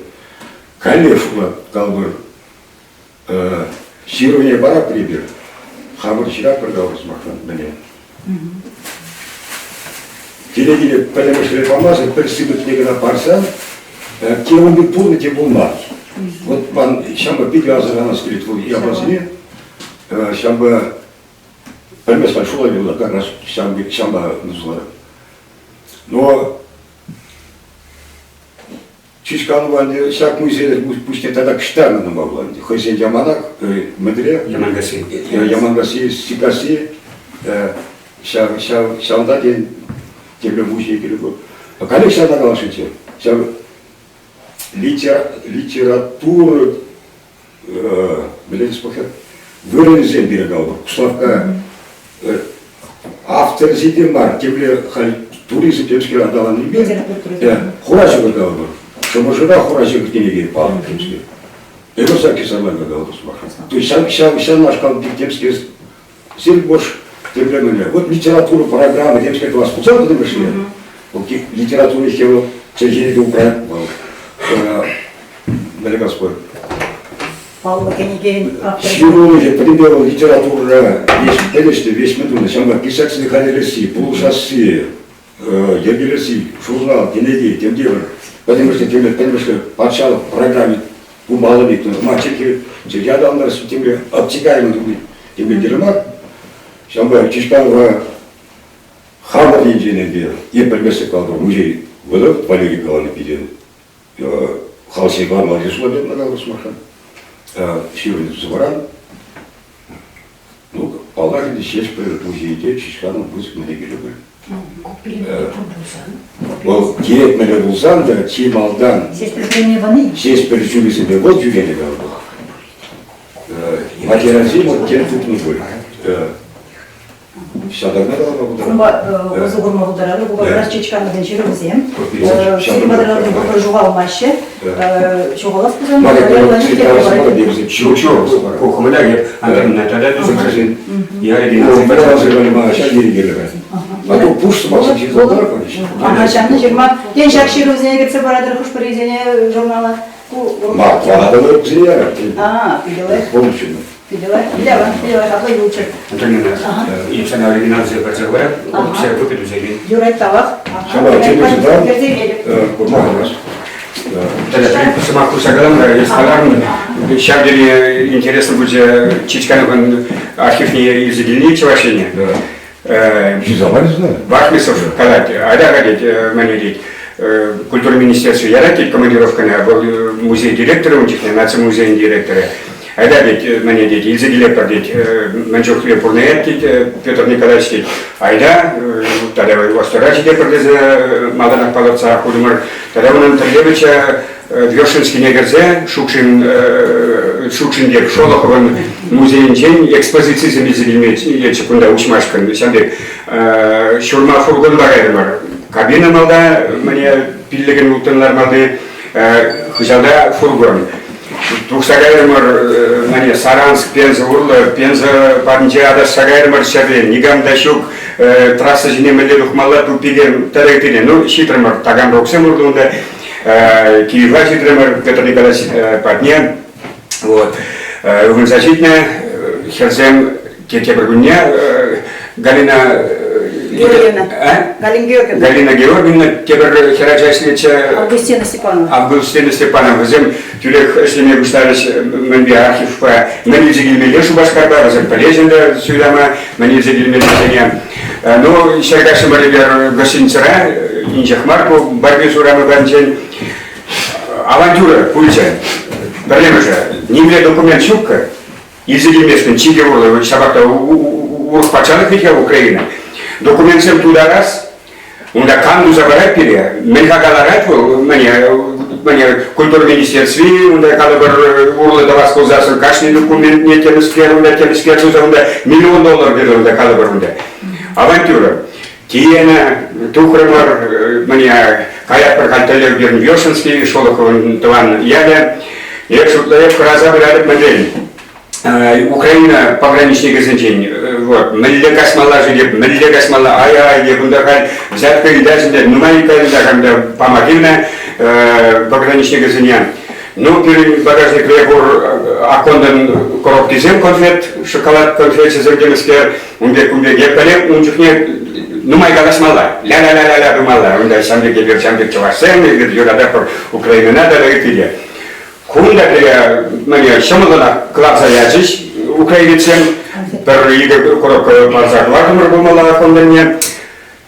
Каллех шутлать калӑпӑр, ҫырӑвне паратпӑр эпир. Хамӑр ҫыратпӑр калӑпӑр сӑмахран мӗне. Киле-киле пӗтӗмӗшле памасӑр пӗр сыпӑкне кӑна парсан, те ун пек пулнӑ, те пулман. Вот ман ҫампа питӗ асӑрханас килет вӑл япаласене. Ҫампа пӗлмест ман шула юлать, как раз ҫавӑн пек ҫампа нусаларать. Но Чичкан валли ҫак музейре пуҫне тата кӑштарнӑ нумай пулать. Хӑйсен Яманак, мӗнре? Яманкасси. Яманкасси, Сикасси, ҫав, ҫав, ҫавӑнта тен темле музей килӗ пур. Каллех ҫавна каласшӑнччӗ. Ҫав литература мӗнле вырӑнӗсем пирӗн калӑпӑр. Куславкка авторсем те мар, темле халь туризм темскер аталаннипе хура ҫӑкӑр калӑпӑр. Шӑмӑршӑра хура ҫӑкӑр кӗнеке паллӑ темскер. Эпир ҫак кисарланка калӑпӑр сӑмахран. То есть ҫав ҫав ҫавнашкал темскер сельхоз темле мӗнле. Вот литература программа темскер тӑвас пулсан пӗтӗмӗшле. Вӑл литература хевӑ чӗлхене те упрать вӑл. Мӗнле калас пулать? Паллӑ кӗнекен авторӗ. Ҫырулӑхӗ пӗтӗмпе вӑл литературӑра веҫ пӗлӗҫ веҫ мӗн тунӑ. Ҫавӑнпа писательсене хатӗрлесси, пулӑшасси, йӗркелесси, журнал, кӗнеке, тем те пӗр. Пӗтӗмӗшле темле пӗтӗмӗшле патшалӑх программи. Пымаллӑ пек ма чӗлхе чӗлхе аталантарас темле обтекаемый темле кирлӗ мар. Ҫавӑнпа Чичканова хамӑр енчен ӗнтӗ эп пӗлместӗп калатӑр музей вӑтӑр Валерий каланӑ питӗ халӑхсен кӑлармалли шула пек мана сӑмахран ҫырӑнчӗ сӑвӑран. Ну, паллах ӗнтӗ Ҫеҫпӗл музейӗнче Чичканӑн пысӑк мӗне кирлӗ пуль. Вӑл кирек мӗнле пулсан та чи малтан Ҫеҫпӗл ҫулӗсемпе вӑл ҫӳренӗ вӑл. Материалсем вӑл тем тупнӑ пуль. Ҫатарна калама пултарать. Кунпа усӑ курма пултаратӑр. Ку как раз Чичкановӑн ҫырӑвӗсем. Сирӗн патӑралсем пурпӗр ҫухалмаҫҫӗ. Ҫухалас пулсан Ҫук, ҫук, ку хӑмӑля Антонина тата тусӑмшӑн. А то пуш сӑмахсем ҫырса пар, конечно. Ага, ҫавна ҫырма. Тен, ҫак ҫырӑвсене кӗртсе паратӑр хӑш-пӗрисене журнала. Ку Ма, вара та вӗсене ярать. А, пилеле. Полностью. Пилеле, пилеле, пилеле, апла юлчӑр. Антонина, сана оригиналсем парса хӑварам, все купит үзеген. Юрать тавах. Ҫапла, чӗнӳ курма хӑварас. Тогда сӑмах хушса калам, эс каларӑн, ҫав тери интересно пулчӗ Чичкановӑн архивне илсе килни Чӑваш Ене. Вахмисов калать, айда тет, мӗне тет, культура министерстви ярать тет командировкӑна, вӑл музей директорӗ ун чухне, наци музейӗн директорӗ. Айда тет, мӗне тет, илсе килетпӗр тет, мӗн чухлӗ пурӑнаять тет Петр Николаевич тет. Айда, тата Остера ҫитетпӗр тесе малтанах палӑртса хутӑмӑр. Тата унӑн тӗллевӗччӗ Вешенскине кӗрсе Шукшин Шукшин пек Шолоховӑн музейӗнчен экспозицисем илсе килме кунта уҫмашкӑн ҫав пек ҫурма фургонпа кайрӑмӑр. Кабина малта мӗне пиллӗкӗн улттӑн лармалли хыҫалта фургон. Тухса кайрӑмӑр мӗне Саранск, Пенза урлӑ, Пенза патӗнче аташса кайрӑмӑр ҫӗрле, никам та ҫук, трасса ҫине мӗнле тухмалла туппике тӗрек тенӗ. Ну, ҫитрӗмӗр, Таганрогсем урлӑ унта. Киева ҫитрӗмӗр Петр Николаевич патне. Вот. Ывӑнса ҫитнӗ хӗрсем тепӗр кунне Галина Георгиевна. Галина Георгиевна. Галина Георгиевна тепӗр хӗрача ӗҫлетчӗ. Августина Степанова. Августина Степанова. Вӗсем тӳрех ӗҫлеме пуҫларӗҫ мӗнпе архивпа. Мӗн илсе килмелле Шупашкарта, вӗсем пӗлеҫҫӗ ӗнтӗ суйлама, мӗн илсе килмеллисене. Ну, ҫӗр каҫрӑмӑр эпир гостиницӑра, инҫех мар ку Барбис урамӗ патӗнчен. Авантюра пулчӗ. Пӗрремӗшӗ, нимле документ ҫуккӑ. Илсе килместӗн, чикӗ урлӑ, ҫапах та урӑх патшалӑх вӗт-ха Украина. Документсем тутарас, унта кам туса парать пире, мӗн хака ларать вӑл, мӗне, мӗне культура министерстви, унта калӑпӑр урлӑ тӑвас пулсассӑн кашни документне темӗскер, унта темӗскер туса унта миллион доллар кирлӗ унта калӑпӑр унта. Авантюра. Тиенӗ, тухрӑмӑр, мӗне, каятпӑр халь тӗллев пирӗн Вешенский, Шолоховӑн тӑван ялӗ. Эп шутлайӑп, хӑраса пыратӑп мӗнрен. Украина пограничникӗсенчен вот, мӗнле каҫмалла-ши деп, мӗнле каҫмалла, ай-ай, деп, унта халь взятка ыйтаҫҫӗ те, нумай ыйтаҫҫӗ та пама тивнӗ пограничникӗсене. Ну, пирӗн багажникре пур Аккондӑн коробкисем конфет, шоколад конфечӗсем темӗскер, ун пек, ун пек. Эп пӗлеп, ун чухне нумай калаҫмалла, ля-ля-ля-ля-ля тумалла. Унта ҫам пек эпир, ҫам пек чӑвашсем, эпир юрататпӑр Украинӑна тата ытти те. Кунта пире мӗне ҫӑмӑллӑнах кӑларса ячӗҫ украинецсем. Пӗр икӗ коробка парса кӑлартӑмӑр пулмалла фондӑнне.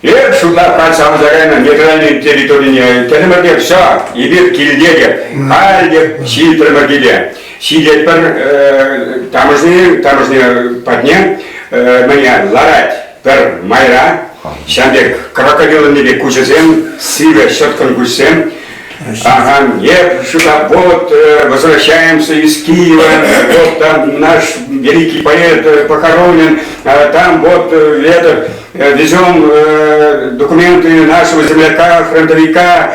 Эп шутлап халь савӑнса кайнӑ нейтральный территорине кӗтӗмӗр те все, эпир килте те, халь те ҫитрӗмӗр киле. Ҫитетпӗр таможни, таможня патне мӗне ларать пӗр майра, ҫав пек крокодилӑнни пек куҫӗсем, сивӗ ҫӑткӑн куҫсем. Ага, нет, сюда вот возвращаемся из Киева, вот там наш великий поэт похоронен, там вот этот, везем документы нашего земляка, фронтовика,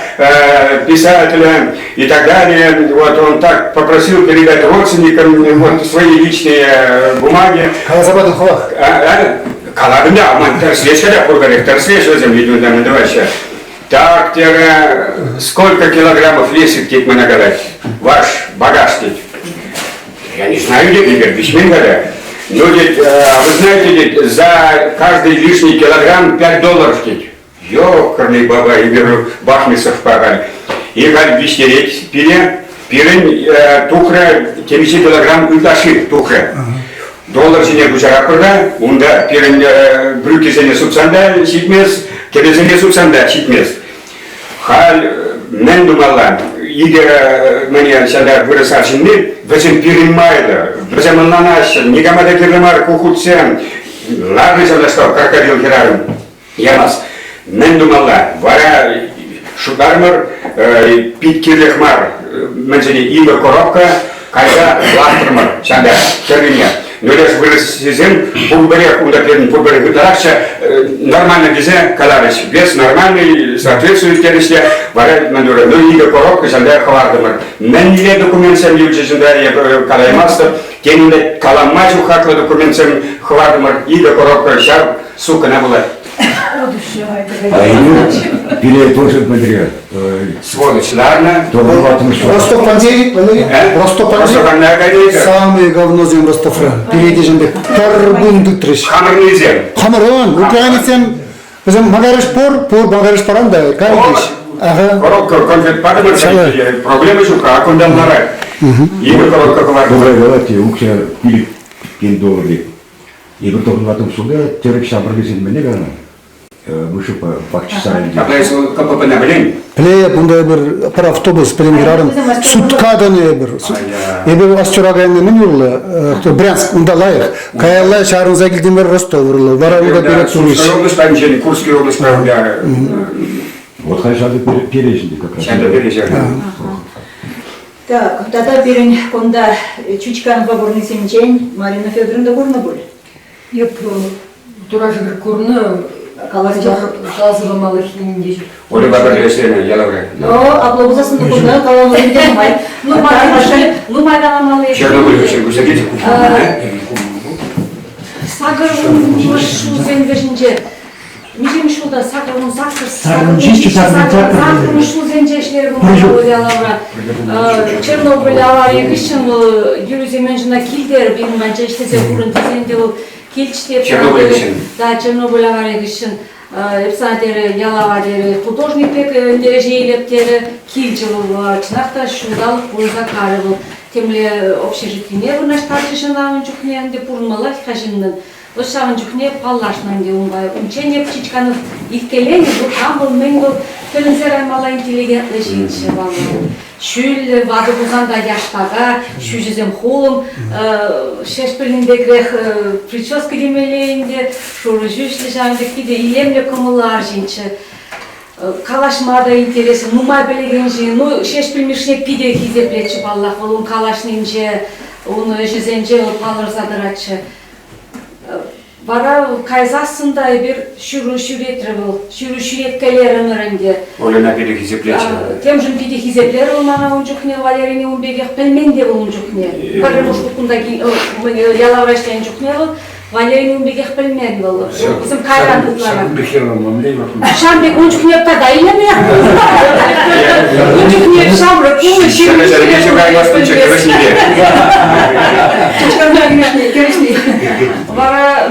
писателя и так далее. Вот он так попросил передать родственникам вот, свои личные бумаги. Каласа хӑвах. Калатӑм та, ман тӗрӗслеҫҫӗ те пурпӗрех тӗрӗслеҫҫӗ вӗсем видео тӑваҫҫӗ. Так, терӗ, сколько килограммов весит, тет мана калать, ваш багаж, тет. Я не знаю, тет, Игорь, виҫмен халӗ. Ну, тет, вы знаете, тет, за каждый лишний килограмм 5 долларов, тет. Ёкарный бабай, Игорь Бахмисов халь. И халь виҫтерет пире. Пирӗн тухрӗ темиҫе килограмм ытлашши тухрӗ. Доллар ҫине куҫаратпӑр та, унта пирӗн брюкисене сутсан та ҫитмест, кӗпесене сутсан та ҫитмест. Халь мӗн тумалла? Икӗ мӗне ҫата вырӑс арҫынни, вӗсем пирӗн майлӑ, вӗсем ӑнланаҫҫӗ, никама та кирлӗ мар ку хутсем. Ларнӑ ҫавнашкал крокодил хӗрарӑм. Ямас. Мӗн тумалла? Вара шутларӑмӑр, пит кирлех мар. Мӗншӗн икӗ коробка кайса лартрӑмӑр ҫанта хӗррине. Ну, леш вырӑссем пурпӗрех, унта пирӗн пурпӗрех ытларахчӗ, нормально тесе каларӗҫ. Вес нормальный, соответствует терӗҫ те, вара мӗн турӗ, ну, икӗ коробка ҫанта хӑвартӑмӑр. Мӗнле документсем юлчӗҫ унта, эпӗ калаймастӑп. Тен, унта калама ҫук хаклӑ документсем хӑвартӑмӑр. Икӗ коробка ҫав Суккӑна пулать. А пире тоже пӗлтере. Сволочь ларнӑ. Ростов панзи, Валерий? Ростов панзи. Самые говнозем Ростовра. Пире пек пӗр кун тытрӗҫ. Хамӑрнисем. Хамӑрӑн, украинецсем вӗсем магарыш пур, пур магарыш паран та кайрӗҫ. Ага. Коробка конфет патӑмӑр, проблема ҫук, а кунтан ларать. Икӗ коробка кӑларнӑ. Добрая говорите, укҫа 5 доллар Эпир тӑхӑнлатӑм ҫулта тӗрӗк ҫамрӑкӗсем мӗне каланӑ? Вышивка Бахчисарайӗнче. Апла эс КППна пӗлен? Пӗле, унта эпир пӗр автобус пӗлен хӗрарӑм сутка тӑнӑ эпир. Эпир Остера кайнӑ мӗн урлӑ? Брянск, унта лайӑх. Каялла чарӑнса килтӗмӗр Ростов урлӑ. Вара унта пире турӗҫ. Курской область патӗнчен, Курский область унта. Вот халь ҫакӑ перечень как раз. Ҫакӑ перечень. Так, тата пирӗн кунта Чучканпа курнисенчен Марина Федоровна курнӑ пуль? Эп турашӑр курнӑ, каласа каласа памалӑх те ҫук. Ольга пӗрле ӗҫленӗ ялавра. О, апла пулсассӑн та курнӑ, каламалли те нумай. Нумай каламалли. Чернобыль хыҫҫӑн куҫса килчӗ. Сакӑрмӗш ҫулсен вӗҫӗнче Миҫемӗш ҫулта 88 87 сакӑрмӗш ҫулсенче ӗҫлерӗ пулмалла Чернобыль аварийӗ хыҫҫӑн вӑл Юрий Семеновична килтерӗ пирӗн патӗнче ӗҫлесе пурӑн тесен те вӑл килчӗ те Чернобыль хыҫҫӑн. Да, Чернобыль аварийӗ хыҫҫӑн эп сана терӗ ялава терӗ художник пек ӗнтереҫе илеп терӗ килчӗ вӑл чӑнах та ҫулталӑк пурӑнса карӗ вӑл темле общежитине вырнаҫтарчӗҫ ӑна ун чухне ӗнтӗ пурӑнмаллах-ха ҫыннӑн Вӑт ҫавӑн чухне паллашнӑ ӗнтӗ унпа. Унччен эп Чичканов иккӗленнӗ, вӑл кам вӑл, мӗн вӑл, тӗлӗнсе каймалла интеллигентлӑ ҫынччӗ вӑл. Ҫӳллӗ, ватӑ пулсан та яштака, ҫӳҫӗсем хулӑм, Ҫеҫпӗлӗн пекрех прическа темелле ӗнтӗ, шурӑ ҫӳҫлӗ ҫавӑн пек питӗ илемлӗ кӑмӑллӑ арҫынччӗ. Калаҫма та интереслӗ, нумай пӗлекен ҫын. Ну, Ҫеҫпӗл Мишшине питӗ хисеплетчӗ паллах, вӑл ун калаҫнинче, ун ӗҫӗсенче вӑл палӑрса тӑратчӗ. Вара кайсассӑн та эпир ҫыру ҫӳретрӗ вӑл. Ҫыру ҫӳреткелерӗмӗр ӗнтӗ. Ольӑна питӗ хисеплетчӗ. Темшӗн питӗ хисеплерӗ вӑл мана ун чухне, Валерине ун пекех пӗлмен те вӑл ун чухне. Пӗрремӗш хут кунта ялавра ӗҫленӗ чухне вӑл Валерине ун пекех пӗлмен вӑл. Вӗсем кайран ытларах. Ҫавӑн пек ун чухне тата илемлех пулнӑ. Ун чухне ҫамрӑк пулнӑ, ҫирӗм Вара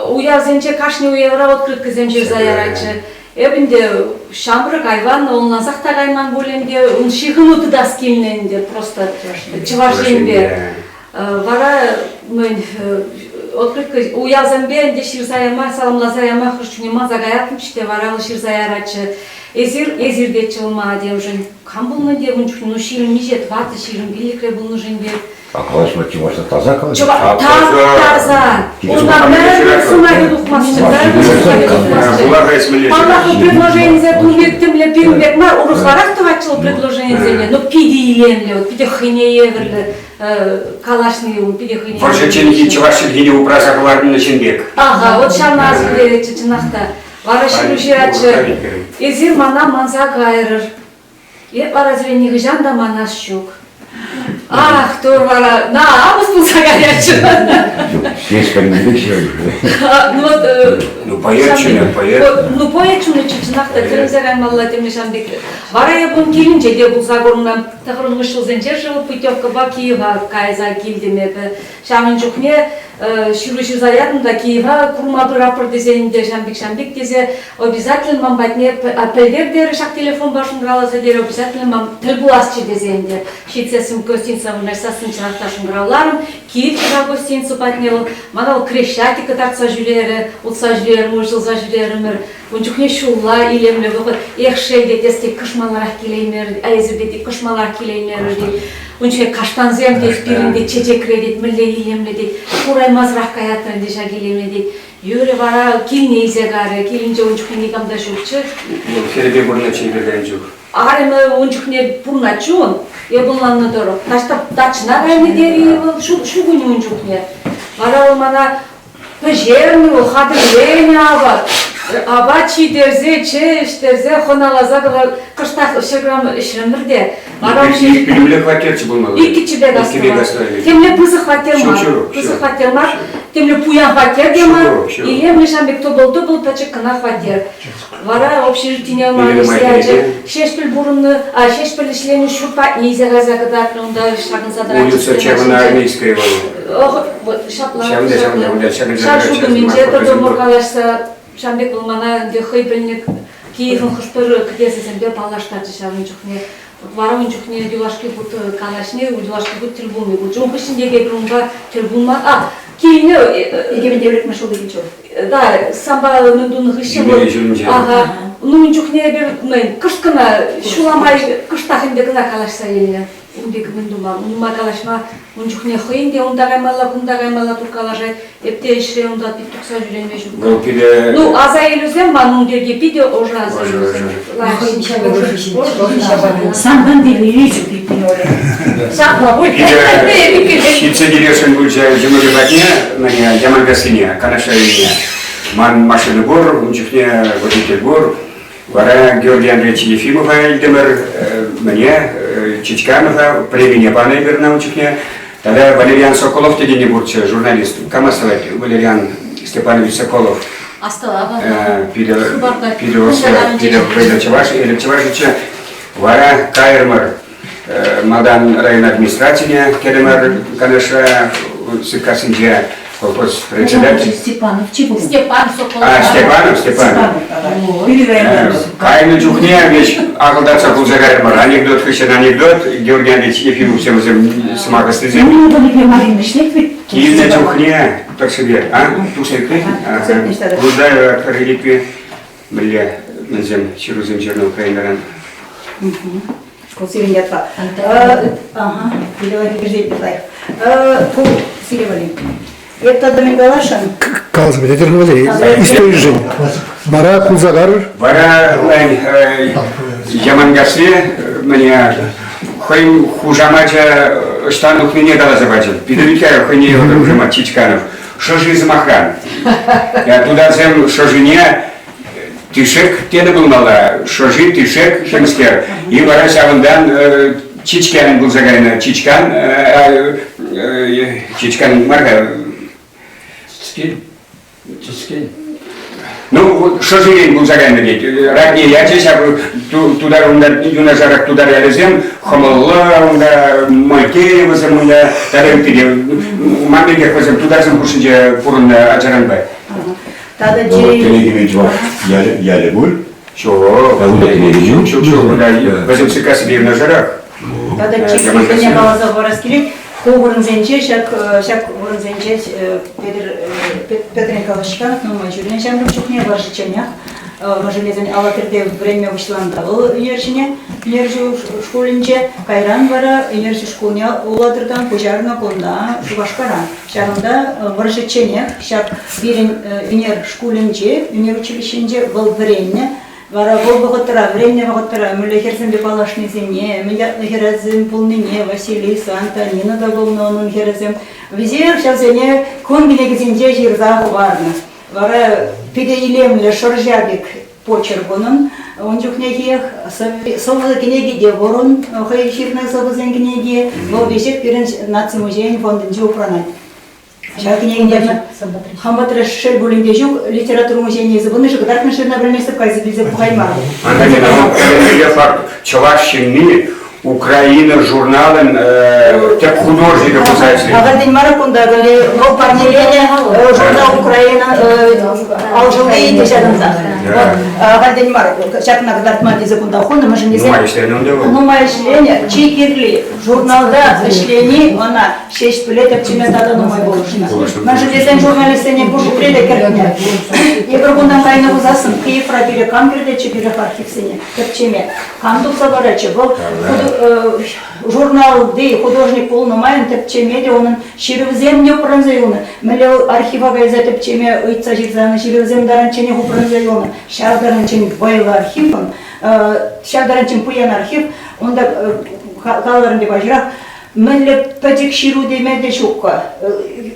уявсенче кашни уявра открыткӑсем ҫырса яратчӗ. Эп ӗнтӗ ҫамрӑк, айван, ӑнлансах та кайман пуль ӗнтӗ. Ун ҫыхӑну тытас килнӗ ӗнтӗ просто Чӑваш Енпе. Вара мӗн открытка уявсемпе ӗнтӗ ҫырса яма, саламласа яма хӑш чухне манса каяттӑмччӗ те вара вӑл ҫырса яратчӗ. Эсир, эсир тетчӗ вӑл мана темшӗн. Кам пулнӑ те ун чухне, ну 20 миҫе, тӑваттӑ, 25-ре пулнӑ-ши ӗнтӗ. А калаҫма чӑвашла таса калаҫать. Таса. Унта пӗр сӑмахӗ тухмастчӗ, пӗр сӑмахӗ тухмастчӗ. Паллах, предложенисем тумлек темле пирӗн пек мар, урӑхларах тӑватчӗ вӑл предложенисене, но питӗ илемлӗ, вот питӗ хӑйне евӗрлӗ калаҫни ун питӗ хӑйне. Вӑрҫӑчченхи чӑваш чӗлхине упраса хӑварнӑ ҫын пек. Ага, вот ҫавна аса илтеретчӗ чӑнах та. Вара ҫыру ҫыратчӗ. Эсир мана манса кайрӑр. Эп вара сире нихӑҫан та манас ҫук. Ах, тур вара, на, амӑс пулса каятчӗ. Ҫеҫ пӗлмелле ҫыру. Ну вот, Ну, поэт чунӗ, поэт. Ну, поэт чунӗччӗ, чӑнах та, тӗлӗнсе каймалла темле ҫавӑн пек. Вара эп ун килӗнче те пулса курнӑ. Тӑхӑрмӗш ҫулсенче шыв путевкӑпа Киева кайса килтӗм эпӗ. Ҫавӑн чухне. ҫыру ҫырса ятӑм та Киева курма пыратпӑр тесе ӗнтӗ ҫам пек ҫам пек тесе обязательно ман патне пӗлтер терӗ ҫак телефонпа шӑнкӑравласа терӗ обязательно ман тӗл пуласчӗ тесе ӗнтӗ ҫитсессӗн гостиница вырнаҫсассӑн чӑнах та шӑнкӑравларӑм килчӗ-ха гостиница патне вӑл мана вӑл Крещатик кӑтартса ҫӳрерӗ утса ҫӳрерӗм уҫӑлса ҫӳрерӗмӗр ун чухне ҫулла илемлӗ вӑхӑт эх шел те тес тет кӑшмаларах килеймерӗ а эсир те кӑшмаларах килеймерӗр тет ун чухне каштансем тет пирӗн тет чечекре тет мӗнле илемлӗ тет кураймасӑрах каятӑр ӗнтӗ ҫак илеме тет Юрӗ вара килне илсе карӗ. Килӗнче ун чухне никам та ҫукчӗ. Вӑл хӗрӗпе пурӑнатчӗ эпир кайнӑ чух. Арӑмӗ ун чухне пурӑнатчӗ ун, эп ӑнланнӑ тӑрӑх. Таҫта дачӑна кайнӑ терӗ-и вӑл, ҫу кунӗ ун чухне. Вара вӑл мана пӗҫернӗ вӑл, хатӗрленӗ апат. Апат ҫитерсе, чей ӗҫтерсе, хӑналаса кӑштах ҫӗр грамм ӗҫрӗмӗр те. Вара Иккӗ хваттерччӗ пулмалла. Иккӗччӗпе кастӑвать. Темле пысӑк хваттер мар. Пысӑк хваттер мар. Темле пуян хваттер те мар. Илемлӗ ҫам пек тӑпӑл-тӑпӑл пӗчӗк кӑна хваттер. Вара общежитине ман ячӗ. Ҫеҫпӗл пурӑннӑ, а Ҫеҫпӗл ӗҫленӗ ҫурт патне илсе кайса кӑтартнӑ, унта ҫакӑнса тӑратчӗ. Улица Червоноармейская вӑл. Ҫапла. Ҫав ҫурт умӗнче тӑтӑмӑр калаҫса. Ҫавӑн пек вӑл мана ӗнтӗ хӑй пӗлнӗ Киевӑн хӑш-пӗр кӗтесӗсемпе паллаштарчӗ ҫавӑн чухне. Вара ун чухне юлашки хут калаҫни, юлашки хут тӗл пулни пулчӗ. Ун хыҫҫӑн те эпир унпа тӗл пулман. А, килнӗ. 2009 ҫулти килчӗ. Да, санпа мӗн тунӑ хыҫҫӑн вӑл. Ага. Ну, ун чухне эпир мӗн, кӑшт кӑна ҫула май кӑштах ӗнтӗ кӑна калаҫса илнӗ. Ун пек мӗн тума, унпа калаҫма ун чухне хӑйӗн те унта каймалла, кунта каймалла турткалашать. Эп те ӗҫре унта пит тухса ҫӳреме ҫук. Вӑл пире... Ну, аса илӳсем ман ун пирки питӗ ӑшӑ аса илӳсем. Сантан телейлӗ пиппин Оля. Ҫапла пуль. Ҫитсе килесшӗн пулчӗ йӑмӑкӗ патне, мӗне, Яманкассине, Канаш районне. Ман машина пур, ун чухне водитель пур. Вара Георгий Андреевич Ефимова илтӗмӗр, мӗне, Чичканова премине панӑ эпир ӑна ун чухне. Тата Валериан Соколов текенни пурччӗ, журналист. Кам астӑвать Валериан Степанович Соколов? Астӑвапӑр. Питӗ, питӗ питӗ вӑйлӑ чӑваш, элӗк чӑвашӗччӗ. Вара кайрӑмӑр малтан район администрацине кӗтӗмӗр Канашра, Сиккассинче колхоз председатель. Степанов чи пулнӑ? Степан Соколов. А, Степанов, Степанов. Кайнӑ чухне веҫ ахӑлтатса кулса кайрӑмӑр. Анекдот хыҫҫӑн анекдот. Георгий Андреевич Ефимовсем вӗсем сӑмах ӑстисем. Килнӗ чухне тӑршшӗпе, а? Тухса ӳкрӗ? Рузаева реликви мӗнле мӗнсем ҫырусем ҫырнӑ Украинӑран? Ку сирӗн ятпа. Ага, лайӑх. Ку сире валли. Эп тата мӗн каласшӑн? Каласа пӗлетӗр Валерий, историшӗн. Вара кулса карӑр. Вара Яманкасси мӗне хӑйӗн хушамачӗ ӑҫтан тухнине каласа пачӗ. Питӗ хӑйне евӗр хушамат Чичканов. Шӑши сӑмахран. Тутарсем шӑшине тишек тенӗ пулмалла. Шӑши, тишек, темскер. И вара ҫавӑнтан Чичкан пулса кайнӑ. Чичкан, Чичкан мар-ха. Чичкен. Чичкен. Ну, шӑширен пулса кайнӑ тет. Ратне ячӗ ҫав тутар унта юнашарах тутар ялӗсем Хӑмӑллӑ унта, Мойкеевӑсем вӗсем унта, тата ытти те. Ман пекех вӗсем тутарсем хушшинче пурӑннӑ ачаранпа. Тата Кӗнекене чӑваш ялӗ, ялӗ пуль? Ҫук, ҫук, ҫук, ҫук. Вӗсем Сиккассипе юнашарах. Тата чиккисене каласа хӑварас килет. Ку вырӑнсенче ҫак ҫак вырӑнсенче Петӗр Петр Николаевич Чкалов нумай ҫӳренӗ ҫамрӑк чухне вӑрҫӑчченех мӑшӑрӗсен Алатырьте вӗренме пуҫланӑ вӑл ӳнерҫӗне ӳнерҫӗ шкулӗнче. Кайран вара ӳнерҫӗ шкулне Улатӑртан куҫарнӑ кунта Шупашкара. Ҫавӑнта вӑрҫӑчченех ҫак пирӗн ӳнер шкулӗнче, ӳнер училищинче вӑл вӗреннӗ. Вара вӑл вӑхӑтра, вӗреннӗ вӑхӑтра мӗнле хӗрсемпе паллашнисене, мӗн ятлӑ хӗрӗсем пулнине Василиса, Антонина та пулнӑ унӑн хӗрӗсем. Вӗсем ҫавсене кун кӗнекисенче ҫырса хӑварнӑ. Вара питӗ илемлӗ шӑрҫа пек почерк унӑн. Ун чухнехиех сӑвӑ кӗнеки те пур ун, хӑй ҫырнӑ сӑвӑсен кӗнеки. Вӑл веҫех пирӗн наци музейӗн фондӗнче упранать. Ҫав кӗнекене хамӑтра шел пулин те ҫук, литература музейне илсе пынӑ-ши, кӑтартнӑ-ши ӑна пӗлместӗп, кайса килсе пӑхаймарӑм. Антонина, факт, чӑваш ҫынни. Украина журналӑн тӗп художникӗ пулса ӗҫлет. Ахальтен мар кунта вӑл парнеленӗ журнал Украина алшӑлли те ҫакӑнта. Ахальтен мар ҫакна кӑтартма тесе кунта хунӑ, мӗншӗн тесен Нумай ӗҫленӗ унта вӑл. Нумай ӗҫленӗ. Чи кирли журналта ӗҫлени ӑна Ҫеҫпӗле тӗпчеме тата нумай пулӑшнӑ. Мӗншӗн тесен журналистсене пур ҫӗре те кӗртнӗ. Эпир кунтан кайнӑ пулсассӑн Киевра пире кам кӗртетчӗ пире архивсене тӗпчеме? Кам тупса паратчӗ? Вӑл журналти художник пулнӑ майӑн тӗпчеме те унӑн ҫырӑвӗсем те упранса юлнӑ. Мӗнле вӑл архива кайса тӗпчеме ыйтса ҫырса ҫырӑвӗсем таранчченех упранса юлнӑ. Ҫав таранччен вӑйлӑ архивӑн, ҫав таранччен пуян архив. Унта каларӑм те паҫӑрах, Мӗнле пӗчӗк ҫыру теме те ҫук-ха.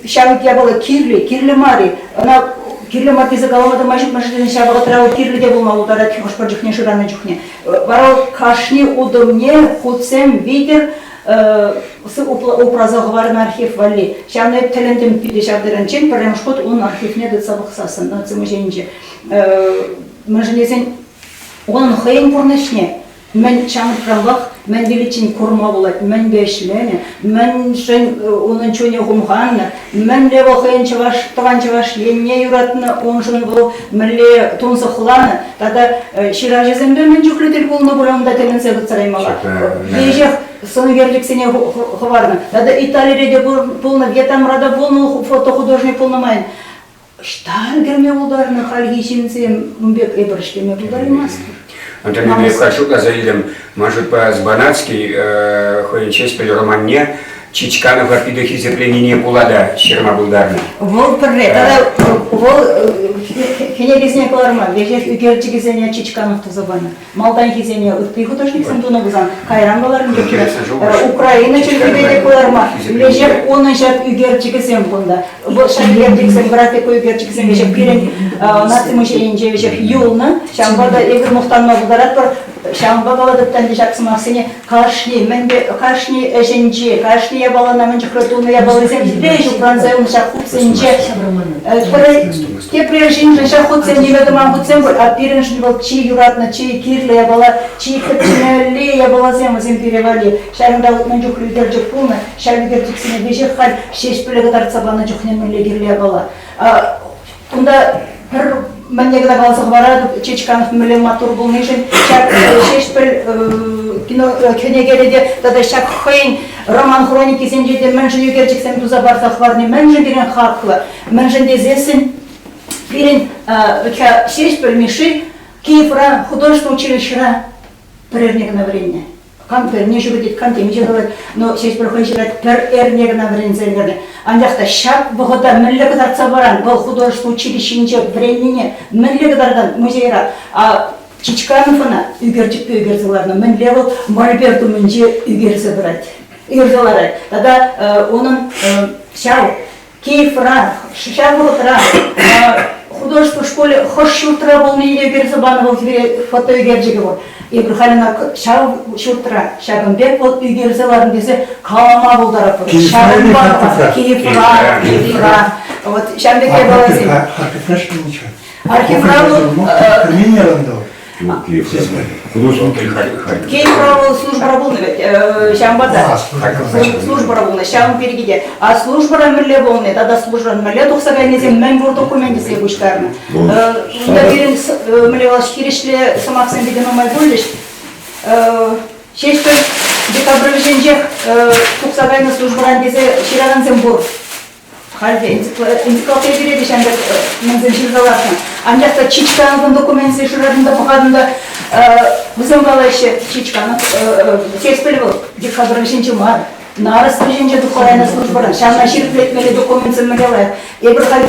Ҫав япала кирлӗ, кирлӗ мар-и? Ӑна кирлӗ мар тесе калама та май ҫук, мӗншӗн тесен ҫав вӑхӑтра вӑл кирлӗ те пулма пултарать хӑш-пӗр чухне шыранӑ чухне. Вара вӑл кашни утӑмне хутсем витӗр упраса хӑварнӑ архив валли. Ҫавна эп тӗлӗнтӗм питӗ ҫав таранччен пӗрремӗш хут ун архивне тытса пӑхсассӑн наци музейӗнче. Мӗншӗн тесен унӑн хӑйӗн пурнӑҫне Мӗн ҫамрӑкранпах мӗн виличчен курма пулать, мӗнпе ӗҫленӗ, мӗншӗн унӑн чунӗ хумханнӑ, мӗнле вӑл хӑйӗн чӑваш, тӑван чӑваш енне юратнӑ, уншӑн вӑл мӗнле тунсӑхланӑ тата ҫыравҫӑсемпе мӗн чухлӗ тӗл пулнӑ пуль унта тӗлӗнсе хытса Веҫех сӑн ӳкерчӗксене хӑварнӑ. Тата Италире те пулнӑ, Вьетнамра та пулнӑ фотохудожник пулнӑ майӑн. Ӑҫта ӗлкӗрме пултарнӑ хальхи ҫынсем ун пек эпир ӗҫлеме пултараймастпӑр. Антон Андреевка шутласа илтӗм. Ман шутпа Збанацкий хӑйӗн Ҫеҫпӗл романне Чичканова питӗ хисепленине пула та ҫырма пултарнӑ. Вӑл пӗрре тата вӑл кӗнекесене кӑларма веҫех ӳкерчӗкӗсене Чичканов туса панӑ. Малтанхисене ытти художниксем тунӑ пулсан, кайран кӑларнӑ чухне Украина чӗлхипе те кӑларма веҫех унӑн ҫак ӳкерчӗкӗсем кунта. Вӑл ҫак ӳкерчӗксем, графика ӳкерчӗкӗсем веҫех пирӗн наци музейӗнче веҫех юлнӑ. Ҫавӑнпа та эпир мухтанма пултаратпӑр. Ҫавӑнпа калатӑп та ӗнтӗ ҫак сӑмахсене кашни мӗнпе кашни ӗҫӗнче, кашни япалана мӗн чухлӗ тунӑ япалисем ӗҫ упранса юлнӑ ҫак хутсенче Тепрер ҫыншӑн ҫак хутсем ниме тӑман хутсем пуль, а пирӗншӗн вӑл чи юратнӑ, чи кирлӗ япала, чи тӗпчемелли япаласем вӗсем пире валли. Ҫакӑнта мӗн чухлӗ ӳкерчӗк пулнӑ, ҫав ӳкерчӗксене веҫех халь Ҫеҫпӗле кӑтартса панӑ чухне мӗнле кирлӗ япала. Кунта пӗр мӗнле кӑна каласа хӑваратӑп, Чечканов мӗнле маттур пулнишӗн ҫак Ҫеҫпӗл кино кӗнекере те тата ҫак хӑйӗн роман хроникисенче те мӗншӗн ӳкерчӗксем туса парса хӑварни мӗншӗн пирӗн хаклӑ. Мӗншӗн тесессӗн пирӗн Ҫеҫпӗл Мишши Киевра художество училищӑра пӗр эрне кӑна вӗреннӗ. Кам пӗрне ҫӳретет, кам темиҫе калать, но Ҫеҫпӗл хӑй ҫырать, пӗр эрне кӑна вӗренсе ӗлкӗрнӗ. Анчах та ҫак вӑхӑта мӗнле кӑтартса паран, вӑл художество училищинче вӗреннине мӗнле кӑтартан музейра? А Чичканов ӑна ӳкерчӗкпе ӳкерсе ларнӑ. Мӗнле вӑл мольберт умӗнче ӳкерсе тӑрать, ӳкерсе ларать. Тата унӑн ҫав Киевра ҫав вӑхӑтра художество шкулӗ хӑш ҫуртра пулнине ӳкерсе панӑ вӑл фотоӳкерчӗкӗ пур. Эпир халь ӑна ҫав ҫуртра ҫакӑн пек вӑл ӳкерсе ларнӑ тесе калама пултаратпӑр. Ҫавӑнпа Киевра, Киевра. Вот ҫавӑн пек япаласем. Архивра вӑл Киевра вӑл службӑра пулнӑ вӗт, ҫавӑнпа та службӑра пулнӑ, ҫавӑн пирки те. А службӑра мӗнле пулни тата службӑран мӗнле тухса кайнисем мӗн пур докуменчӗсене пуҫтарнӑ. Унта пирӗн мӗнле калас, хирӗҫле сӑмахсем питӗ нумай пулчӗҫ. Ҫеҫпӗл декабрь вӗҫӗнчех тухса кайнӑ службӑран тесе ҫыракансем пур. Халь те энциклопедире те ҫавӑн пек мӗнсем ҫырса лартнӑ. Анчах та Чичкановӑн документсем шыратӑн та пӑхатӑн та вӗсем калаҫҫӗ, Чичканов Ҫеҫпӗл вӑл декабрь вӗҫӗнче мар, нарӑс вӗҫӗнче тухса кайнӑ службӑран. Ҫавна ҫирӗплетмелли документсем мӗнле лайӑх. Эпир халь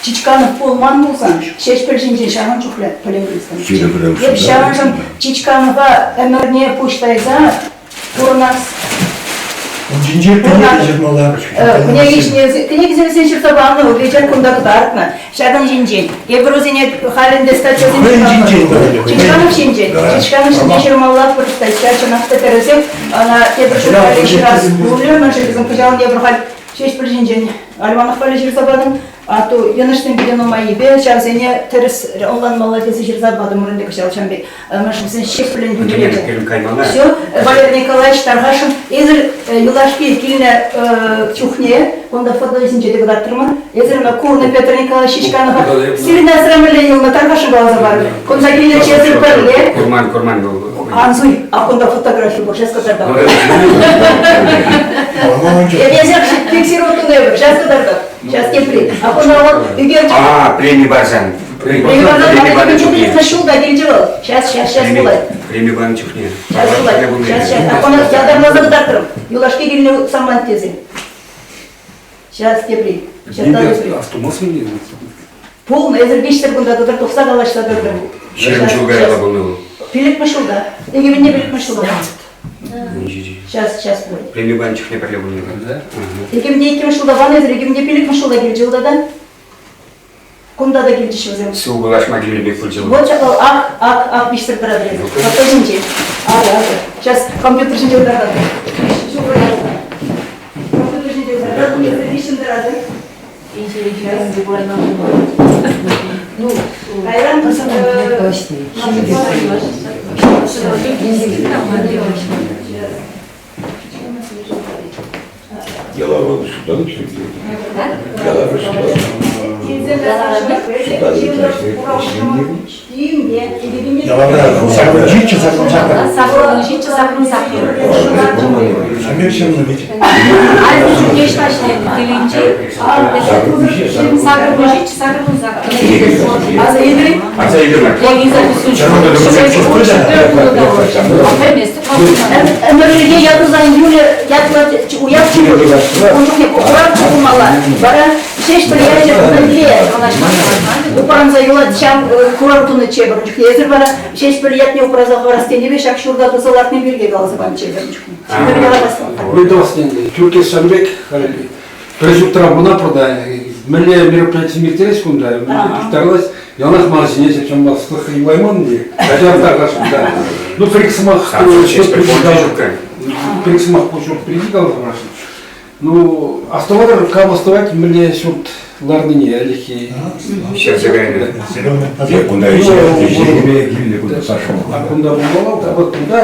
Чичканов пулман пулсан Ҫеҫпӗл ҫинчен ҫавӑн чухлӗ пӗлейместӗм. Эп ҫавӑншӑн Чичканова ӗмӗрне пуҫ тайса пурӑнас. Ун ҫинче кӗнеке ҫырмалла. Кӗнекесене ҫырса панӑ, вечер кунта кӑтартнӑ. Ҫакӑн ҫинчен. Эпир вӗсене халь ӗнтӗ статьясем ҫинчен. Чичканов ҫинчен. Чичканов ҫинчен ҫырмалла пӗр статья чӑнах та тӗрӗсех. Ӑна тепӗр ҫул халӗ ҫырас пулӗ. Мӗншӗн тесен кӑҫал эпир халь Ҫеҫпӗл ҫинчен Альманах валли ҫырса патӑм. Атту йӑнӑшсем питӗ нумаййипе ҫавсене тӗрӗс ӑнланмалла тесе ҫырса патӑмӑр ӗнтӗ кӑҫал ҫавӑн пек. Мӗншӗн ҫеҫпӗлӗн юбилейӗ. Каймалла. Все, Валерий Николаевич тархасшӑн, эсир юлашки килнӗ чухне, кунта фотосенче те кӑтартрӑмӑр, эсир ӑна курнӑ Петр Николаевич Чичканова. Сирӗн асра мӗнле юлнӑ, тархасшӑн каласа парӑр. Кунта килнӗччӗ эсир пӗрле. Курман, курман вӑл. Ан суй, а кунта фотографи пур, сейчас кӑтартам. Эсир фиксировать тунӑ эпир, сейчас кӑтартам. Сейчас тепри. А кунта вӑл ӳкерчӗк. А, преми парсан. Преми парсан, чухне ҫулта килчӗ вӑл. Сейчас, сейчас, сейчас пулать. Преми панӑ чухне. Сейчас пулать. Сейчас, сейчас. А куна ятарласа кӑтартрӑм. Юлашки килнӗ самант тесе. Сейчас тепри. Сейчас тепри. Автомобиль Пулнӑ, эсир виҫсӗр кунта тӑтӑр тухса калаҫса тӑтӑр. 20 ҫул каялла пулнӑ вӑл. Пилӗкмӗш ҫулта. Икӗ пилӗкмӗш ҫулта. Сейчас, сейчас будет. Преми панӑ чухне пӗрле пулнӑ. Да? Икӗмне иккӗмӗш ҫулта панӑ эсир, икӗмне пилӗкмӗш ҫулта килчӗ вӑл тата. Кунта та килчӗҫ вӗсем. Сывпуллашма килнӗ пек пулчӗ вӑл. Вот ҫапла ак, ак, ак виҫсӗр тӑратӑр эсир. Фото ҫинче. Акӑ, акӑ. Сейчас компьютер ҫинче кӑтартатӑп. Компьютер ҫинче кӑтартатӑп. Эсир виҫҫӗн тӑратӑр. Кайран Ялава суталӑк Ялава суталӑк. Ялавра ҫиччӗ саккун саккӑр. Саккун ҫиччӗ саккун саккӑр. Амир ҫырнӑ ведь. Аса илтӗр-и? Аса илтӗмӗр. Ӗмӗрлӗхе ятӑсан Юля ятлӑ уяв ун чухне курав пулмалла. Вара Ҫеҫпӗл ячӗ мӗнле упранса юлать ҫав курав тунӑччӗ эпӗ ун чухне. Эсир вара Ҫеҫпӗл ятне упраса хӑварас тенипе ҫак ҫурта туса лартни пирки каласа панӑччӗ эпӗ ун чухне. Тӳркес ҫавӑн пек пӗр ҫуртра пурӑна пӑрта мӗнле мероприятисем ирттерес кунта пуҫтарӑлать яланах ман ҫине ҫавӑнпа сыхлӑх юлайман те каҫар тархасшӑн да ну пӗр-ик сӑмах пӗр-ик сӑмах ҫурт пирки каласа парасшӑн ну астӑватӑр кам астӑвать мӗнле ҫурт ларнине ӗлӗкхи Ҫӗрсе кайнӑ. Кунта ӗҫе килнӗ кунта Саша. Кунта пулмалла, да, вот кунта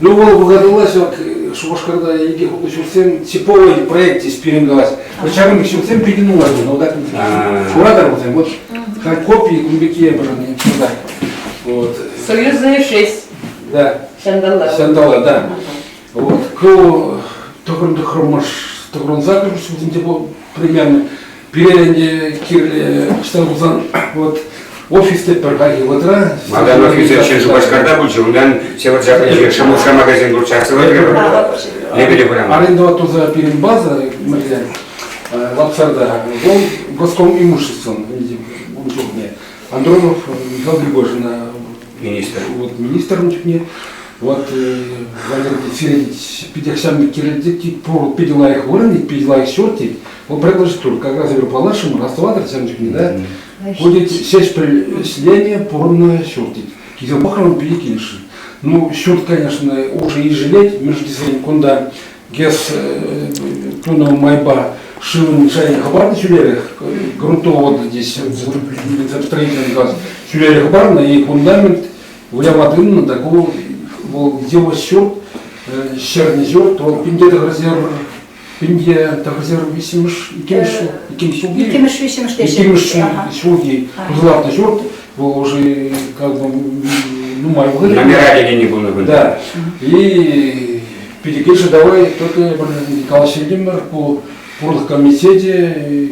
Ну, вӑл вӑхӑталла ҫак Шупашкарта икӗ хутлӑ ҫуртсем типовой проект здесь пирӗн калас. Вот ҫакӑн пек ҫуртсем питӗ нумай пулнӑ. Вот так куратӑр вӗсем. Вот как копии кун пекки пӗр Вот. Союзные шесть. Да. Сандала. Сандала, да. Вот. Ку тӑхӑр тӑхӑрмӑш тӑхӑрӑнса ҫулсенче примерно пире ӗнтӗ кирлӗ ӑҫта пулсан вот офис тетпӗр хальхи вӑхӑтра. Малтан офисӗ Ҫӗн Шупашкарта пулчӗ, унтан Северзападӗнче Шӑмӑрша магазин пурччӗ, Лебедев урамӗ. Арендовать туса пирӗн база мӗнле Лапсарта, вӑл госком имуществом ун чухне. Андронов Михаил Григорьевич министр. Вот министр ун чухне. Вот Валерий Сергеевич питех ҫам кирилл пур питӗ лайӑх вырӑн, питӗ лайӑх ҫурт тет. Вӑл предложит тур, как раз эпир паллашрӑмӑр, астӑватӑр ҫам чухне, да? Будет Ҫеҫпӗл ӗҫленӗ, пурӑннӑ ҫурт тет. Килсе пӑхрӑм, питӗ килӗшрӗ. Ну, ҫурт, конечно, уже ижелет, мӗншӗн тесен кунта ГЭС тунӑ майпа шывӑн шайӗ хӑпарнӑ ҫӳлерех, грунтовод здесь строительный газ ҫӳлерех хӑпарнӑ, и фундамент выляма тытӑннӑ та ку вӑл йывӑҫ ҫурт, ҫӗрнӗ ҫурт, вӑл пинте тӑхӑрсер пинте тӑхӑрсер виҫҫӗмӗш иккӗмӗш ҫул иккӗмӗш ҫулхи иккӗмӗш виҫҫӗмӗш теҫҫӗ иккӗмӗш ҫулхи лартнӑ ҫурт вӑл уже как бы нумай вӑхӑт номера текенни пулнӑ кунта да и Пилӗкешӗ давай только Николай Сергеевич ку пурлӑх комитечӗ,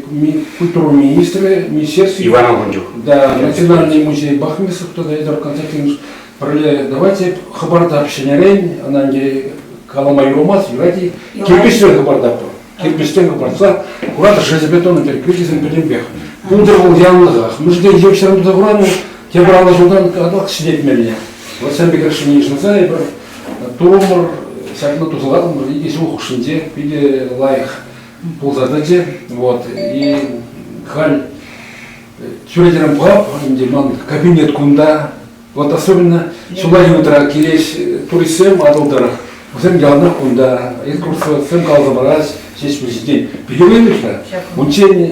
культура министрӗ, министерство. Иванов ун чух. Да, Национальный музей Бахмисов тата Эдуард Константинович пӗрле давайте хӑпартап ҫӗнӗрен, ӑна ӗнтӗ калама юрамасть, юрать-и, кирпӗчрен хӑпартатпӑр. Кирпӗчрен хӑпартса, куратӑр, железобетонный кирпӗчсем пӗтӗмпех. Пултӑр вӑл янлӑхах. Мӗншӗн йывӑҫран туса хуранӑ, тепӗр 50 ҫултан каллах ҫӗнетмелле. Вот ҫавӑн пек решение йышӑнса эпир турӑмӑр, ҫакна туса лартӑмӑр икӗ ҫул хушшинче питӗ лайӑх пулса тӑчӗ. Вот. И халь чӳречерен пӑхап, ӗнтӗ ман кабинет кунта. Вот особенно ҫуллахи утра килеҫ туристсем Атӑл тӑрӑх. Вӗсем яланах кунта экскурсоводсем каласа параҫ ҫеҫ ҫитет. Питӗ вӑйлӑ-ха. Унччен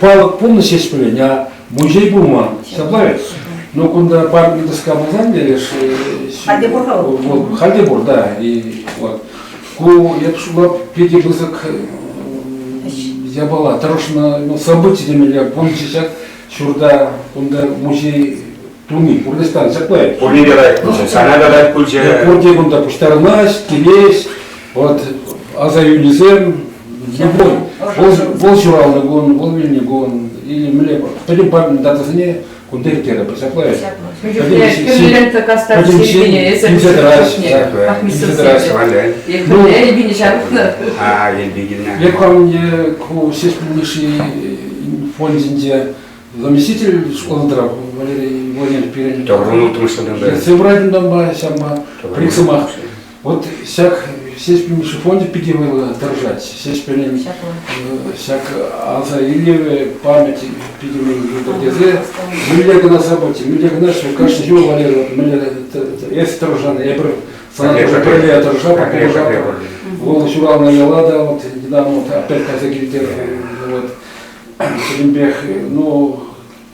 Палӑк пулнӑ ҫеҫ пӗлен, а музей пулман. Ҫапла ведь? Ну, кунта памятный доска пулсан, леш... Халь те пур-ха вӑл. Халь те пур, да. И, вот. Ку, эп шутлап, питӗ пысӑк япала, тӑрӑшнӑ, ну, событие темелле, пулчӗ ҫак ҫурта, кунта музей туни, пурнӑҫтан ҫапла. Пурне те лайӑх пулчӗ, сана та лайӑх пулчӗ. Пурте кунта пуҫтарӑнаҫ, килеҫ, вот аса илнисем, любой, вӑл ҫуралнӑ кун, вӑл вилнӗ кун, или мӗнле, пӗтӗм память датӑсене кунта ирттерӗпӗр, ҫапла. Лента кастар сирпене эсӗ Эльбине ҫавӑхнӑ. А, Эльбигина. Эп хам ку Ҫеҫпӗл Мишши фондӗнче заместитель школӑра Валерий Владимирович пирӗн. Тӑхӑрвун улттӑмӗш ҫултанпа. Ертсе пырать унтанпа ҫавӑнпа прик сӑмах. Вот ҫак Ҫеҫпӗл Мишши фончӗ питӗ вӑйлӑ тӑрӑшать. Ҫеҫпӗлӗн ҫак аса илӗвӗ, память питӗ юлтӑр тесе мӗнле кӑна событие, мӗнле кӑна ҫул кашни ҫул Валерий мӗнле эс тӑрӑшан, эпир сана тоже пӗрле тӑрӑшатпӑр, пулӑшатпӑр. Вӑл ҫуралнӑ яла та вот недавно вот опять кайса килтӗр. Вот пӗтӗмпех, ну,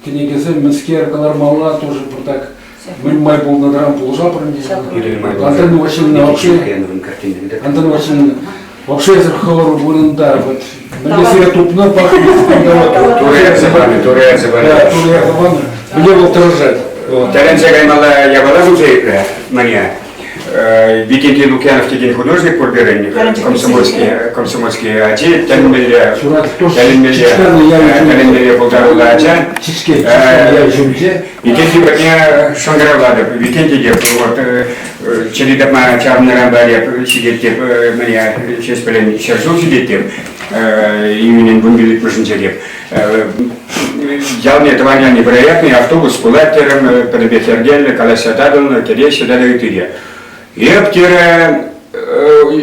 кӗнекесем мӗскер кӑлармалла тоже пӑртак мӗн май пулнӑран пулӑшатпӑр ӗнтӗ. Антонина Васильевна вообще Антонина Васильевна вообще эсир хӑвӑр вырӑнта вот мӗнле сире тупнӑ Турӑ ярса панӑ, Турӑ ярса панӑ. Турӑ ярса панӑ. Мӗнле вӑл тӑрӑшать. Тӗлӗнсе каймалла япала пулса иртрӗ мӗне. Викентий Лукьянов текен художник пур пирӗн, комсомольский, комсомольский ачи, тӗлӗнмелле, тӗлӗнмелле, тӗлӗнмелле пултаруллӑ ача. Викентий патне шӑнкӑравлатӑп. Викентий те вот чӗри тапма чарӑннӑранпа эп ҫитет теп, мӗне Ҫеҫпӗлӗн ҫӗршыв ҫитет теп, июнӗн 15-мӗшӗнче теп. Ялне, тӑван ялне вероятный автобус пулать терӗм, пӗтӗмпех йӗркеллӗ, калаҫса татӑлнӑ, кӗреҫҫӗ тата ытти те. Эп терӗ,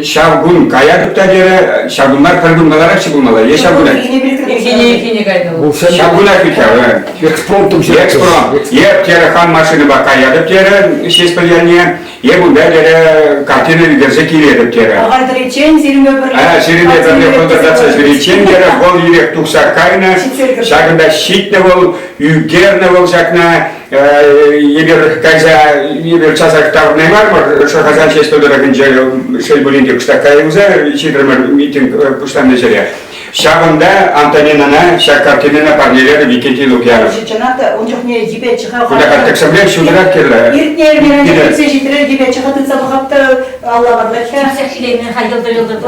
ҫав кун каятӑп та терӗ, ҫав кун мар, пӗр кун маларахчӗ пулмалла, е ҫав кунах. Ирхине ирхине кайнӑ вӑл. Ҫав кунах вӗт-ха. Экспромтом Экспромт. Эп терӗ, хан машинӑпа каятӑп терӗ, Ҫеҫпӗл ялне. Эп унта терӗ, картина ӳкерсе килетӗп терӗ. Ахаль тӑриччен сирӗнпе пӗрле. А, сирӗнпе пӗрле пӑлтӑртатса ҫӳриччен терӗ, вӑл ирех тухса кайнӑ. Ҫакӑнта ҫитнӗ вӑл, ӳкернӗ вӑл ҫакна. Эпир кайса, эпир часах таврӑнаймарӑмӑр, Шӑхасан Ҫеҫпӗл тӑрӑхӗнче шел пулин те кӑштах кайӑлса ҫитрӗмӗр митинг пуҫланнӑ ҫӗре. Ҫавӑнта Антонинӑна ҫак картинӑна парнелерӗ Викентий Лукьянов. Чӑнах та, ун чухне йӗпе чӑха Кунта тӗксӗмрех ҫутӑрах кирлӗ. Иртнӗ эрнерен килсе ҫитрӗ, йӗпе чӑха тытса пӑхап та алла варлать-ха. Типсех ҫитеймен-ха, йӑлтӑр-йӑлтӑр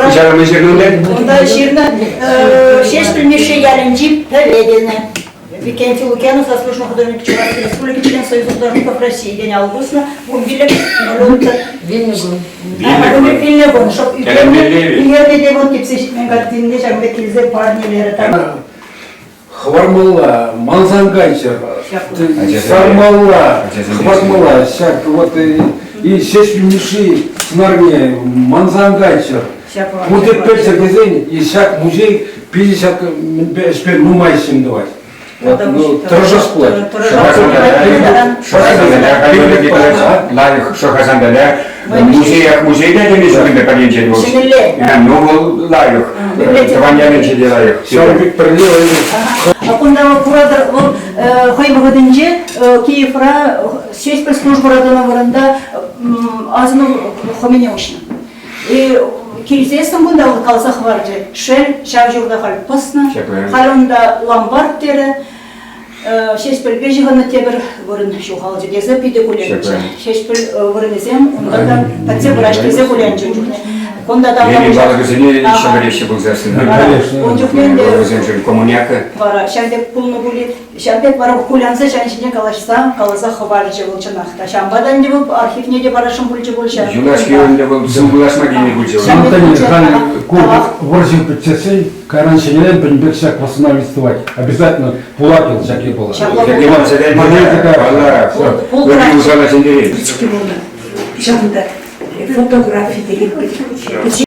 Хуҫалӑхӑн ҫырнӑ Унта ҫырнӑ Ҫеҫпӗл Мишши ялӗнчи пӗве тенӗ. Викентий Лукьянов, заслуженный художник Чувашской Республики, член Союза художников России тенӗ ал пуснӑ. 15 минут. Вилнӗ кун. Вилнӗ кун. Шӑп ӳкернӗ те вӑл типсе ҫитмен картинне ҫакӑн пек килсе парнелерӗ. Хӑвармалла, мансан кайчӑр, сармалла, хӑпартмалла. Ҫак вот и Ҫеҫпӗл Мишши сӑнарне мансан кайчӑр. Пурте пӗлчӗр тесен, и ҫак музей питӗ ҫак мӗнпе ӗҫпе нумай ӗҫсем тӑвать. Ну, тӑрӑшас пулать. Лайӑх Шӑхасан тата музеях музей те теме ҫук ӗнтӗ пӗр енчен вӑл. Ну, вӑл лайӑх. Тӑван ялӗнче те лайӑх. Ҫавӑн пек пӗрле Кунта вӑл куратӑр, вӑл хӑй вӑхӑтӗнче Киевра Ҫеҫпӗл службӑра тӑнӑ вырӑнта асӑну хӑмине уҫнӑ. Килсессӗн кунта вӑл каласа хӑварчӗ, шел, ҫав ҫурта халь пӑснӑ, халь унта ломбард терӗ, Ҫеҫпӗлпе ҫыхӑннӑ тепӗр вырӑн ҫухалчӗ тесе питӗ кулянчӗ. Ҫеҫпӗл вырӑнӗсем унта та пӗтсе пыраҫ тесе кулянчӗ ун чухне. Кунта та Ленин палӑкӗсене ҫӗмӗреҫҫӗ пулсассӑн. Ун чухне ӗнтӗ вӗсемшӗн коммуняка. Вара ҫав пек пулнӑ пулин, Ҫав пек вара кулянса ҫан ҫине калаҫса, каласа хӑварчӗ вӑл чӑнах та. Ҫавӑнпа та ӗнтӗ вӑл архивне те парасшӑн пулчӗ пуль ҫав. Юлашки ӗнтӗ вӑл сывпуллашма килнӗ пулчӗ. Антони, халь ку вӑрҫӑ пӗтсессӗн кайран ҫӗнӗрен пӗтӗмпех ҫак восстановить тӑвать. Обязательно пулать вӑл ҫак япала. Паллах, усала ҫӗнтерет. Ҫавӑнта фотографи текен пӗчӗк.